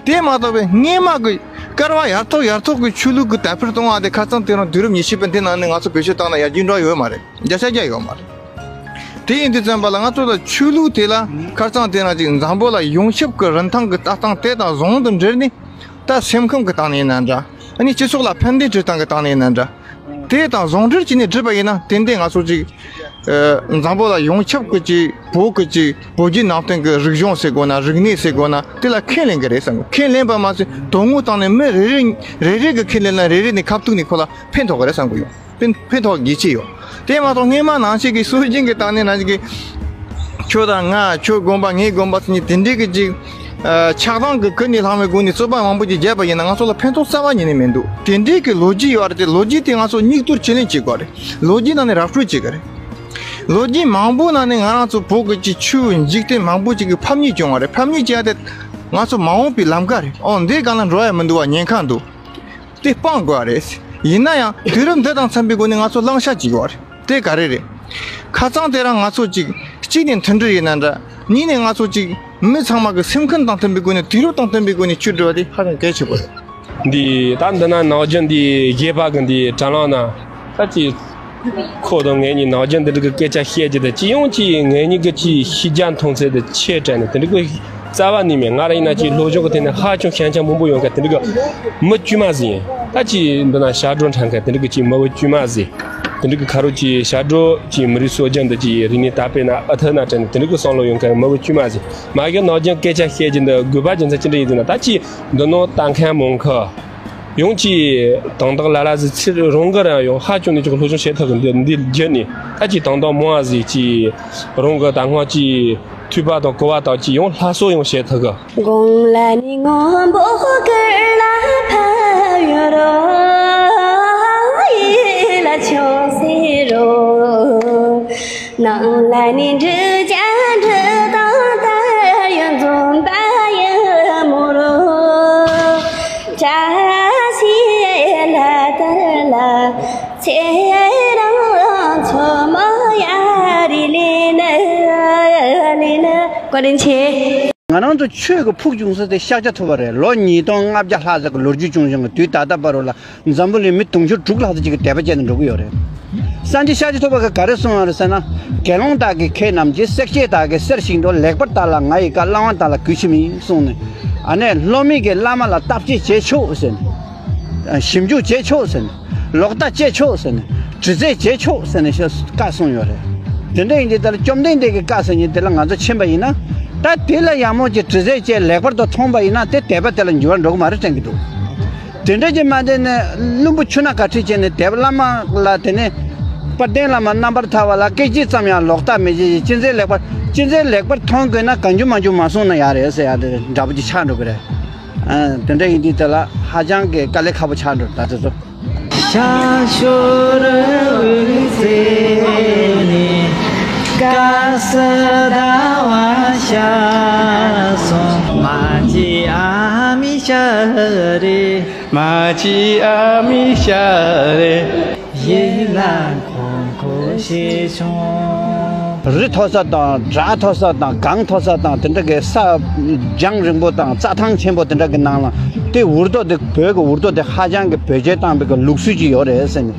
དེ་མ་གཏོགས་པའི་སྔོན་མ་གི་བསྐལ་པ་ཡར་ཐོག་ཡར་ཐོག་གི་ཆོས་ལུགས་ཀྱི་དར་འཕེལ་གཏོང་བ་དེ་ཁ་རྩང་དེ་རིང་དུས་རབས་ཉི་ཤུ་པའི་འདི་ནང་ནས་ང་ཚོ་བེད་སྤྱོད་བཏང་ན་ཡར་རྒྱས་འགྲོ་ཡོད་མ་རེད། བརྒྱ་ཆ་བརྒྱ་ཡོད་མ་རེད། དེ་ཡིན་དུས་ཙམ་པ་ལ་ང་ཚོ་ལ་ཆོས་ལུགས་དེ་ལ་ཁ་རྩང་དེ་རིང་ཅིག་འཛམ་བུ་གླིང་ཡོངས་ཁྱབ་ཀྱི་རིན་ཐང་གི་ལྟ་སྟངས་དེ་དང་ཟུང་དུ་འབྲེལ་ནས། ད་སེམས་ཁམས་ཀྱི་སྟེང་ནས་ཡིན་ན་འདྲ། ཨ་ནི་སྤྱི་ཚོགས་ལ་ཕན་བདེ་སྤྲོད་སྟངས་ཀྱི་སྟེང་ནས་ཡིན་ན་འདྲ། དེ་དང་ཟུང་འབྲེལ་བྱས་ནས་བསྒྲུབས་པ་ཡིན་ན་ཏན་ཏན་ང་ཚོ་ཅིག་ཨ། འཛམ་བུ་གླིང་ཡོངས་ཁྱབ་ཀྱི་ཅིག་བོད་ཀྱི་ཅིག་བོད་བརྒྱུད་ནང་བསྟན་གྱི་རིག་གཞུང་ཟེར་དགོས་ན། རིག་གནས་ཟེར་དགོས་ན། དེ་ལ་ཁས་ལེན་གྱི་རེད་བསམ་གི། ཁས་ལེན་པ་མ་ཟད་དོན་དངོས་སྟེང་ནས་མི་རེ་རེ་རེ་རེ་གི་ཁས་ལེན་ལ་རེ་རེ་ནས་ཁ་ཐུག་ནས་ཁོ་ལ་ཕན་ཐོགས་ཀྱི་རེད་བསམ་གི་ཡོད། ཕན་ཕན་ཐོགས་ཡིད་ཆེས་ཡོད། དེ་མ་གཏོགས་སྔོན་མ་ནང་བཞིན་གྱི་སྲོལ་རྒྱུན་གྱི་སྟེང་ནས་ནང་བཞིན་གྱི་ཁྱོད་དང་ང་། ཁྱོད་དགོན་པ་ངའི་དགོན་པ་ཟེར་ནས་དེ་འདྲའི་གི་ཅིག་ཨ། ཆགས་སྡང་གི་ཀུན་ནས་བསླངས་པའི་སྒོ་ནས་རྩོད་པ་མང་པོ་ཅིག་བརྒྱབ་པ་ཡིན་ན་ང་ཚོ་ལ་ཕན་ཐོགས་རྩ་བ་ཉིད་ནས་མི་འདུག་དེ་འདྲའི་གི་ལོ་རྒྱུས་ཡོད་རེད་དེ། ལོ་རྒྱུས་དེ་ང་ཚོ་སྙིགས་དོར་ཅི་ལེན་བྱེད་དགོས་རེད། ལོ་རྒྱུས་ནང་ནས་ར་སྤྲོད་བྱེད་དགོས་རེད། ལོ་རྒྱུས་མང་པོ་ནང་ནས་ང་རང་ཚོ་བོད་ཀྱི་ཅིག་ཆོས་འཇིག་རྟེན་མང་པོ་ཅིག་གི་ཕམ་ཉེས་བྱུང་བ་རེད། ཕམ་ཉེས་བྱས་ཏེ་ང་ཚོ་མ་འོངས་པའི་ལམ་ཁ་རེད། ཨོ་འདི་སྒང་ལ་འགྲོ་ཡ་མི་འདུག་བ། ཉེན་ཁ་འདུག་དེ་སྤང་དགོས་པ་རེད། ཡིན་ན་ཡང་དུས་རབས་འདི་དང་འཚམ་པའི་སྒོ་ནས་ང་ཚོ་བླང་བྱ་བྱེད་དགོས་པ་རེད། དེ་ག་རེ་རེད། ཁ་རྩང་དེ་རིང་ང་ཚོ་ཅིག་གཅིག་ནས་མཐུན་སྒྲིལ་ཡིན་ན་འདྲ། གཉིས་ནས་ང་ཚོ་ཅིག་མི་ཚང་མ་གི་སེམས་ཁམས་དང་མཐུན་པའི་སྒོ་ནས་དུས་རབས་དང་མཐུན་པའི་སྒོ་ནས་ཆོས་སྒྲུབ་པ་དེ་ཧ་ཅང་གལ་ཆེ་པོ་རེད། འདི་ད་འདི་ན་ནང་རྒྱུན་འདི་རྒྱས་པ་གི་འདི་དྲ་ལམ་ན་ད་ཅིག་ཁོ་དང་ངེད་གཉིས་ནང་རྒྱུན་འདི་འདྲ་གི་སྐད་ཆ་བཤད་རྒྱུ་དེ་ཅི་ཡོང་ཅི་ངེད་གཉིས་ཀྱི་ཅི་ཤེས་རྒྱ་མཐོང་ཚད་དེ་ཆེ་དྲན་ནས་དེ་འདྲ་གི་རྩ་བ་ནས་མེད། ང་རང་ཡིན་ན་ཅི་སློབ་སྦྱོང་གི་ཐད་ནས་ཧ་ཅང་ཞན་ཆ་མང་པོ་ཡོང་མཁན་དེ་འདྲ་གི་མི་དཀྱུས་མ་ཟིག་ཡིན། ད་ཅི་འདི་ན་ཞབས་བྲོ་འཁྲབ་མཁན་དེ་འདྲ་གི་ཅི་མི་བུ་དཀྱུས་མ་ཟིག་དེ་འདྲ་གི་ཁ་རོག་ཅི་ཞབས་བྲོ་ཅི་མི་རིགས་སྲོལ་རྒྱུན་འདི་ཅི་རིག་གནས་དར་སྤེལ་ན་ཨ་ཐུར་ན་དྲན་ནས་དེ་འདྲ་གི་བསམ་བློ་ཡོང་མཁན་མི་བུ་དཀྱུས་མ་ཟིག་མ་གི་ནང་རྒྱུན་སྐད་ཆ་བཤད་རྒྱུ་འདི་དགོས་པ་རྒྱུ་མཚན་ཅི་འདྲ་ཡིན་ཟེར་ན། ད་ཅི་འདི་ནང་ལྟ་མཁན་མང་གི། ཡང་ཅིག་དང་བདག་ལ་ལ་ཟིག་ཚིག་རང་གི་རང་ཡང་ཧ་ཅང་ནས་ཅིག་སློབ་སྦྱོང་བྱེད་ཐུབ་གི། འདི་འདི་བརྒྱུད་ནས་ད་ཅིག་དང་བདག་མང་བ་ཟིག་ཅིག་རང་གི་ད་སྔ་ཅིག་ཐོས་པ་དང་གོ་བ་དག་ཅིག་ཡང་སླར་གསོ་ཡང་བྱེད་ཐུབ་གི། དགུང་ལ་ནི་སྔོན་པོ་གུར་ལ་ཕབ་ཡོད་རོ། ཡིད་ལ་ཆུང་ཟེར་རོ། ནང་ལ་ནི་འབྲུག་རྒྱལ་འབྲུག་དང་དར་ཡོད་འཛོམས་པ་ཡི་མོ་རོ། བཀྲ་ཤིས་ལ་དར་ལ་ཚེ་རིང་མཚོ་མོ་ཡ་རི་ལི་ན་ལི་ན། བཀའ་དྲིན་ཆེ། ང་རང་ཚོ་ཆོས་ཀྱི་ཕུགས་བྱུང་ས་དེ་ཤཱཀྱ་ཐུབ་པ་རེད། ལོ་ཉིས་སྟོང་ལྔ་བརྒྱ་ལྷག་ཙམ་གྱི་ལོ་རྒྱུས་བྱུང་བཞིན་གྱི་དུས་ད་ལྟ་བར་དུ་ལ། འཛམ་བུ་གླིང་མི་དུང་ཕྱུར་དྲུག་ལྷག་ཙམ་ཅིག་གིས་དད་པ་བྱས་ནས་འགྲོ་གི་ཡོད་རེད། སངས་རྒྱས་ཤཱཀྱ་ཐུབ་པ་གིས་ག་རེ་གསུངས་ཡོད་རེད་ཟེར་ན། དགེ་སློང་དག་གིས་མཁས་རྣམས་ཀྱིས། བསྲེག་བཅད་དག་གིས་གསེར་བཞིན་དུ། ལེགས་པར་བརྟགས་ལ་ང་ཡི་བཀའ། བླང་བ་དག་ལ་གུས་ཕྱིར་མིན་གསུངས་ནས། ཨ་ནི་སློབ་མས་ཀྱིས་བླ་མ་ལ་བརྟག་དཔྱད་བྱེད་ཆོག་ཟེར་ནས། ཞིབ་འཇུག་བྱེད་ཆོག་ཟེར་ནས། ལོག་ལྟ་བྱེད་ཆོག་ཟེར་ནས། དྲི་རྩད་བྱེད་ཆོག་ཟེར་ནས་བཀའ་གསུངས་ཡོད་རེད། དེ་འདྲ་ཡིན་དུས་ད་ལ་བཅོམ་ལྡན་འདས་ཀྱི་བཀའ་ཟེར་མཁན་དེ་ལ་ང་ཚོ་ཕྱིན་པ་ཡིན་ན། ད་དེ་ལ་ཡག་མོ་ཅིག་དྲི་རྩད་བྱས་ལེགས་པར་དུ་མཐོང་པ་ཡིན་ན། དེ་དད་པ་དེ་ལ་འགྱུར་བ་འགྲོ་གི་མ་རེད་དྲན་གྱི་འདུག་དེ་འདྲ་ཅིག་མ་བསྡད་ནས། བླུན་པོ་ཆུ་སྣ་ག་ཁྲིད་བྱས་ནས་དད་པ་བླ་མ་ལ། དེ་ནས་དཔལ་ལྡན་བླ་མ་རྣམ་པར་ཐར་པ་ལ་སྐད་ཅིག་ཙམ་ཡང་ལོག་ལྟ་མི་བྱེད། ཅི་མཛད་ལེགས་པར། ཅི་མཛད་ལེགས་པར་མཐོང་དགོས་ན། གང་བྱུང་མང་བྱུང་མ་གསུང་ན་ཡག་རེད་ཟེར་ཡག་དེ་འདྲ་པོ་ཅིག་ཆགས་འགྲོ་གི་རེད། ཨ། དེ་འདྲ་ཡིན་དུས་དེ་ལ་ཧ་ཅང་གི་དཀའ་ལས་ཁག་པོ་ཆགས་འགྲོ་ད་དེ་ཚོ། ཤ་ཤོར་འུ་ཚེ་ནི་ཀ་ས་ད་བ་ཤ་སོང་མ་ཅི་ཨ་མི་ཤ་རེ། མ་ཅི་ཨ་མི་ཤ་རེ། ཡིད་ལ་ཁོང་ཁོ་ཤེས་བྱུང་། རི་མཐོ་ས་དང་། བྲག་མཐོ་ས་དང་། གངས་མཐོ་ས་དང་། དེ་འདྲ་གི་ས་རྒྱང་རིང་པོ་དང་། རྩྭ་ཐང་ཆེན་པོ་དེ་འདྲ་གི་ནང་ལ། དེ་འུར་རྡོ་དེ། བོད་ཀྱི་འུར་རྡོ་དེ་ཧ་ཅང་གི་བེད་སྤྱོད་བཏང་བའི་གི་ལུགས་སྲོལ་ཅིག་ཡོད་རེད་ཟེར་ནས།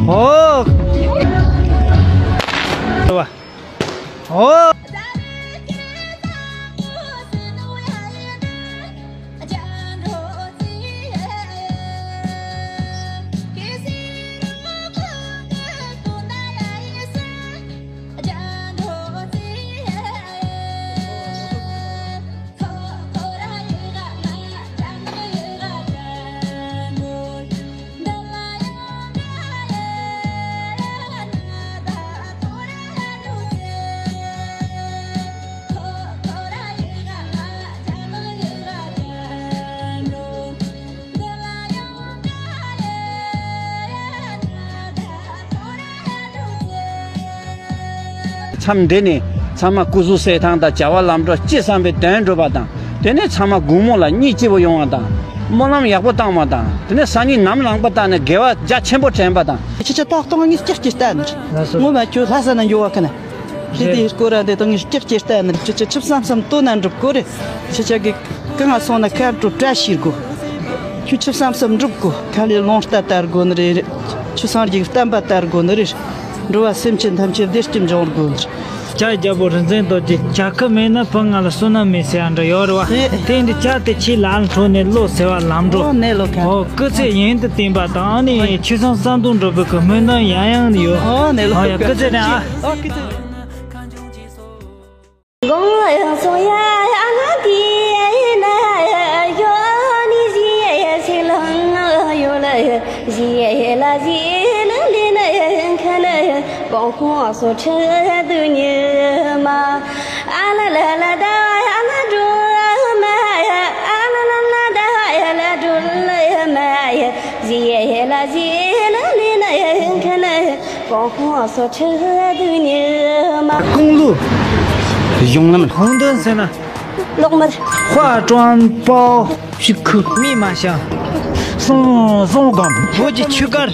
ཨོ། ཨོ། མཚམས་འདི་ནས་ཚང་མ་སྐུ་གཟུགས་གསལ་ཐང་དང་། བྱ་བ་ལམ་འགྲོ་ཅི་བསམ་པའི་དོན་འགྲུབ་པ་དང་། དེ་ནས་ཚང་མ་དགོང་མོ་ལ་གཉིད་སྐྱིད་པོ་ཡོང་བ་དང་། སྨོན་ལམ་ཡག་པོ་བཏང་བ་དང་། དེ་ནས་སང་ཉིན་ནམ་ལངས་པ་དང་ནས་དགེ་བ་རྒྱ་ཆེན་པོ་དྲན་པ་དང་། ཁྱེད་ཅག་ཏག་ཏག་ངས་སྐྱིད་སྐྱིད་བལྟས་ནི་རེད། ངོ་མ་ཁྱོད་ལྷ་ས་ན་འགྱོ་བ་ཁ་ན། དེ་དེ་སྐོར་ར་དེ་དང་ངས་སྐྱིད་སྐྱིད་བལྟས་ནི་རེད། ཁྱེད་ཅག་ཆུ་བསམ་བསམ་ལྟོ་ན་འགྲུབ་དགོས་རེད། ཁྱེད་ཅག་གི་གང་ང་སོང་ན་ཁ་འགྲོ་བཀྲ་ཤིས་དགོས། ཁྱོད་ཆུ་བསམ་བསམ་འགྲུབ་དགོས། ཁ་ལས་རླུང་རྟ་ལྟར་དགོས་ནི་རེད། ཆུ་སངས་རྒྱས་བསྟན་པ་ལྟར་དགོས་ནི་རེད། འགྲོ་བ་སེམས་ཅན་ཐམས་ཅད་བདེ་སྐྱིད་འབྱུང་དགོས་ནི་རེད། ཇ་རྒྱལ་པོ་རིག་འཛིན་རྡོ་རྗེ། ཇ་ཁུ་མེད་ན་བུ་ང་ལ་བསོད་ནམས་མེད་ཟེར་ཡ་འདྲ་ཡོད་རེད་བ། ཨེ། དེ་འདི་ཇ་དེ་ཁྱེད་ལ་འཕྲོ་ནས་བློ་ཟེར་བ་ལམ་འགྲོ། ཨོ་ནས་ལོ་ཁ། ཨོ་སྐུ་ཚེ་ཡུན་དུ་བརྟན་པ་དང་། ཨ་ནི་ཆོས་སེམས་བསམ་དོན་འགྲུབ་པའི་གི་སྨོན་འདུན་ཡང་ཡང་ཡོད། ཨོ་ནས་ལོ། ཨོ་ཡ་སྐུ་ཚེ་རིང་ཨ། ཨོ་སྐུ་ཚེ། དགོངས་སོ་ཡ་ཨ་ན་དེ་ན་ཡོ་ནི་ཞི་ཡ་ཞིག་ལང་ཡོ་ལ་ཞི་ཡ་ལ་ཞི་ལ་ལི་ན་ཁ་ན་གོང་ཁོང་སོ་ཁྲི་དུ་ཉི་མ་ཨ་ལ་ལ་ལ་ད་ཡ་ན་འགྲོ་མ་ཡ་ཨ་ལ་ལ་ལ་ད་ཡ་ལ་འགྲོ་ལ་ཡ་མ་ཡ་ཞི་ཡ་ལ་ཞི་ལ་ལི་ན་ཁ་ན། གོང་ཁོང་སོ་ཁྲི་དུ་ཉི་མ། ཀུང་ལུ། གཞུང་ལམ། ཧུང་ཏོན་ཟེར་ན། གློག་དམར། ཧྭ་ཀྲོང་པའོ་ཞིག་ཁུ། མི་མ་ཤ། སོང་སོང་གམ། བོད་ཀྱི་ཆུ་དཀར།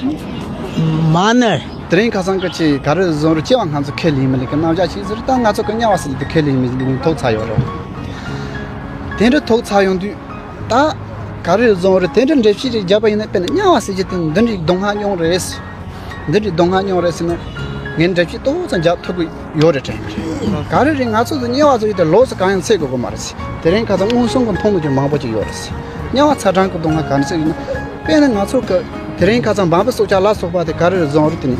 མ་ནར། དེ་རིང་ཁ་སང་གི་ཆེ་ག་རེ་བཟོ་རུ་ཆེ་བ་ང་ཚོ་ཁས་ལེན་མི་ལེགས་ཀྱི་རྣམ་གཞག་ཆེ་ཟེར། ད་ང་ཚོ་གི་དམྱལ་བ་ཟེར་དེ་ཁས་ལེན་མི་ལེགས་ཐོག་ཚ་ཡོད་རེད། དེ་འདྲ་ཐོག་ཚ་ཡོང་དུས། ད་ག་རེ་བཟོ་རུ་དེ་འདྲ་འགྲེལ་བཤད་ཅིག་བརྒྱབ་པ་ཡིན་ན། དཔེར་ན་དམྱལ་བ་ཟེར་གྱི་དེ་འདི་འདྲའི་སྡུག་བསྔལ་མྱོང་རེད། འདི་འདྲའི་སྡུག་བསྔལ་མྱོང་རེད་ཟེར་ན། ངས་འགྲེལ་བཤད་ཏོག་ཙམ་རྒྱག་ཐུབ་ཀྱི་ཡོད་རེད་དྲན་གྱི་རེད། ག་རེ་རེད། ང་ཚོ་ཚོ་དམྱལ་བ་ཚོ་ཡོད་དེ་ལོ་ཙམ་གང་ཡང་ཚད་དགོས་ཀྱི་མ་རེད་ཟེར། དེ་རིང་ཁ་སང་མངོན་སུམ་གྱིས་མཐོང་མི་རྒྱུ་མང་པོ་ཅིག་ཡོད་རེད་ཟེར། དམྱལ་བ་ཚ་གྲང་གི་སྡུག་བསྔལ་ག་རེ་ཟེར་ཡིན་ན། དཔེར་ན་ང་ཚོ་གི་དེ་རིང་ཁ་སང་འབའ་འབུ་སྲོག་ཆགས་ལ་སོགས་པ་དེ་ག་རེ་རེད་བཟོ་རུ་དེ་ནི།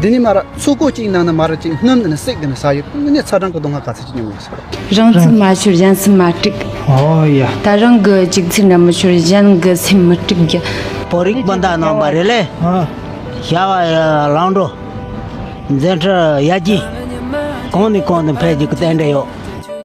འདི་ནི་མ་ར་ཚོ་ཀོ་གཅིག་ནང་ན་མ་ར་གཅིག་སྣུམ་འདི་ནི་བསྲེགས་འདི་ནི་ཟ་ཡོད། དངོས་གནས་ཚ་གྲང་གི་སྡུག་བསྔལ་ག་ཚོད་ཅིག་མྱོང་ཡོད་ཟེར། རང་ཚུགས་མ་ཤོར་གཞན་སེམས་མ་དཀྲུགས། ཨོ་ཡ། ད་རང་གི་གཅིག་ཚིག་འདྲ་མི་ཤོར་གཞན་གི་སེམས་མི་དཀྲུགས་རྒྱུ། བོད་རིགས་སྤུན་ཟླ་རྣམ་པ་རེད་ལེ། ཨ། བྱ་བ་ལམ་འགྲོ། མཛད་འཕྲིན་ཡར་རྒྱས། གོང་ནས་གོང་དུ་འཕེལ་རྒྱུ་གི་རྟེན་འབྲེལ་ཡོད།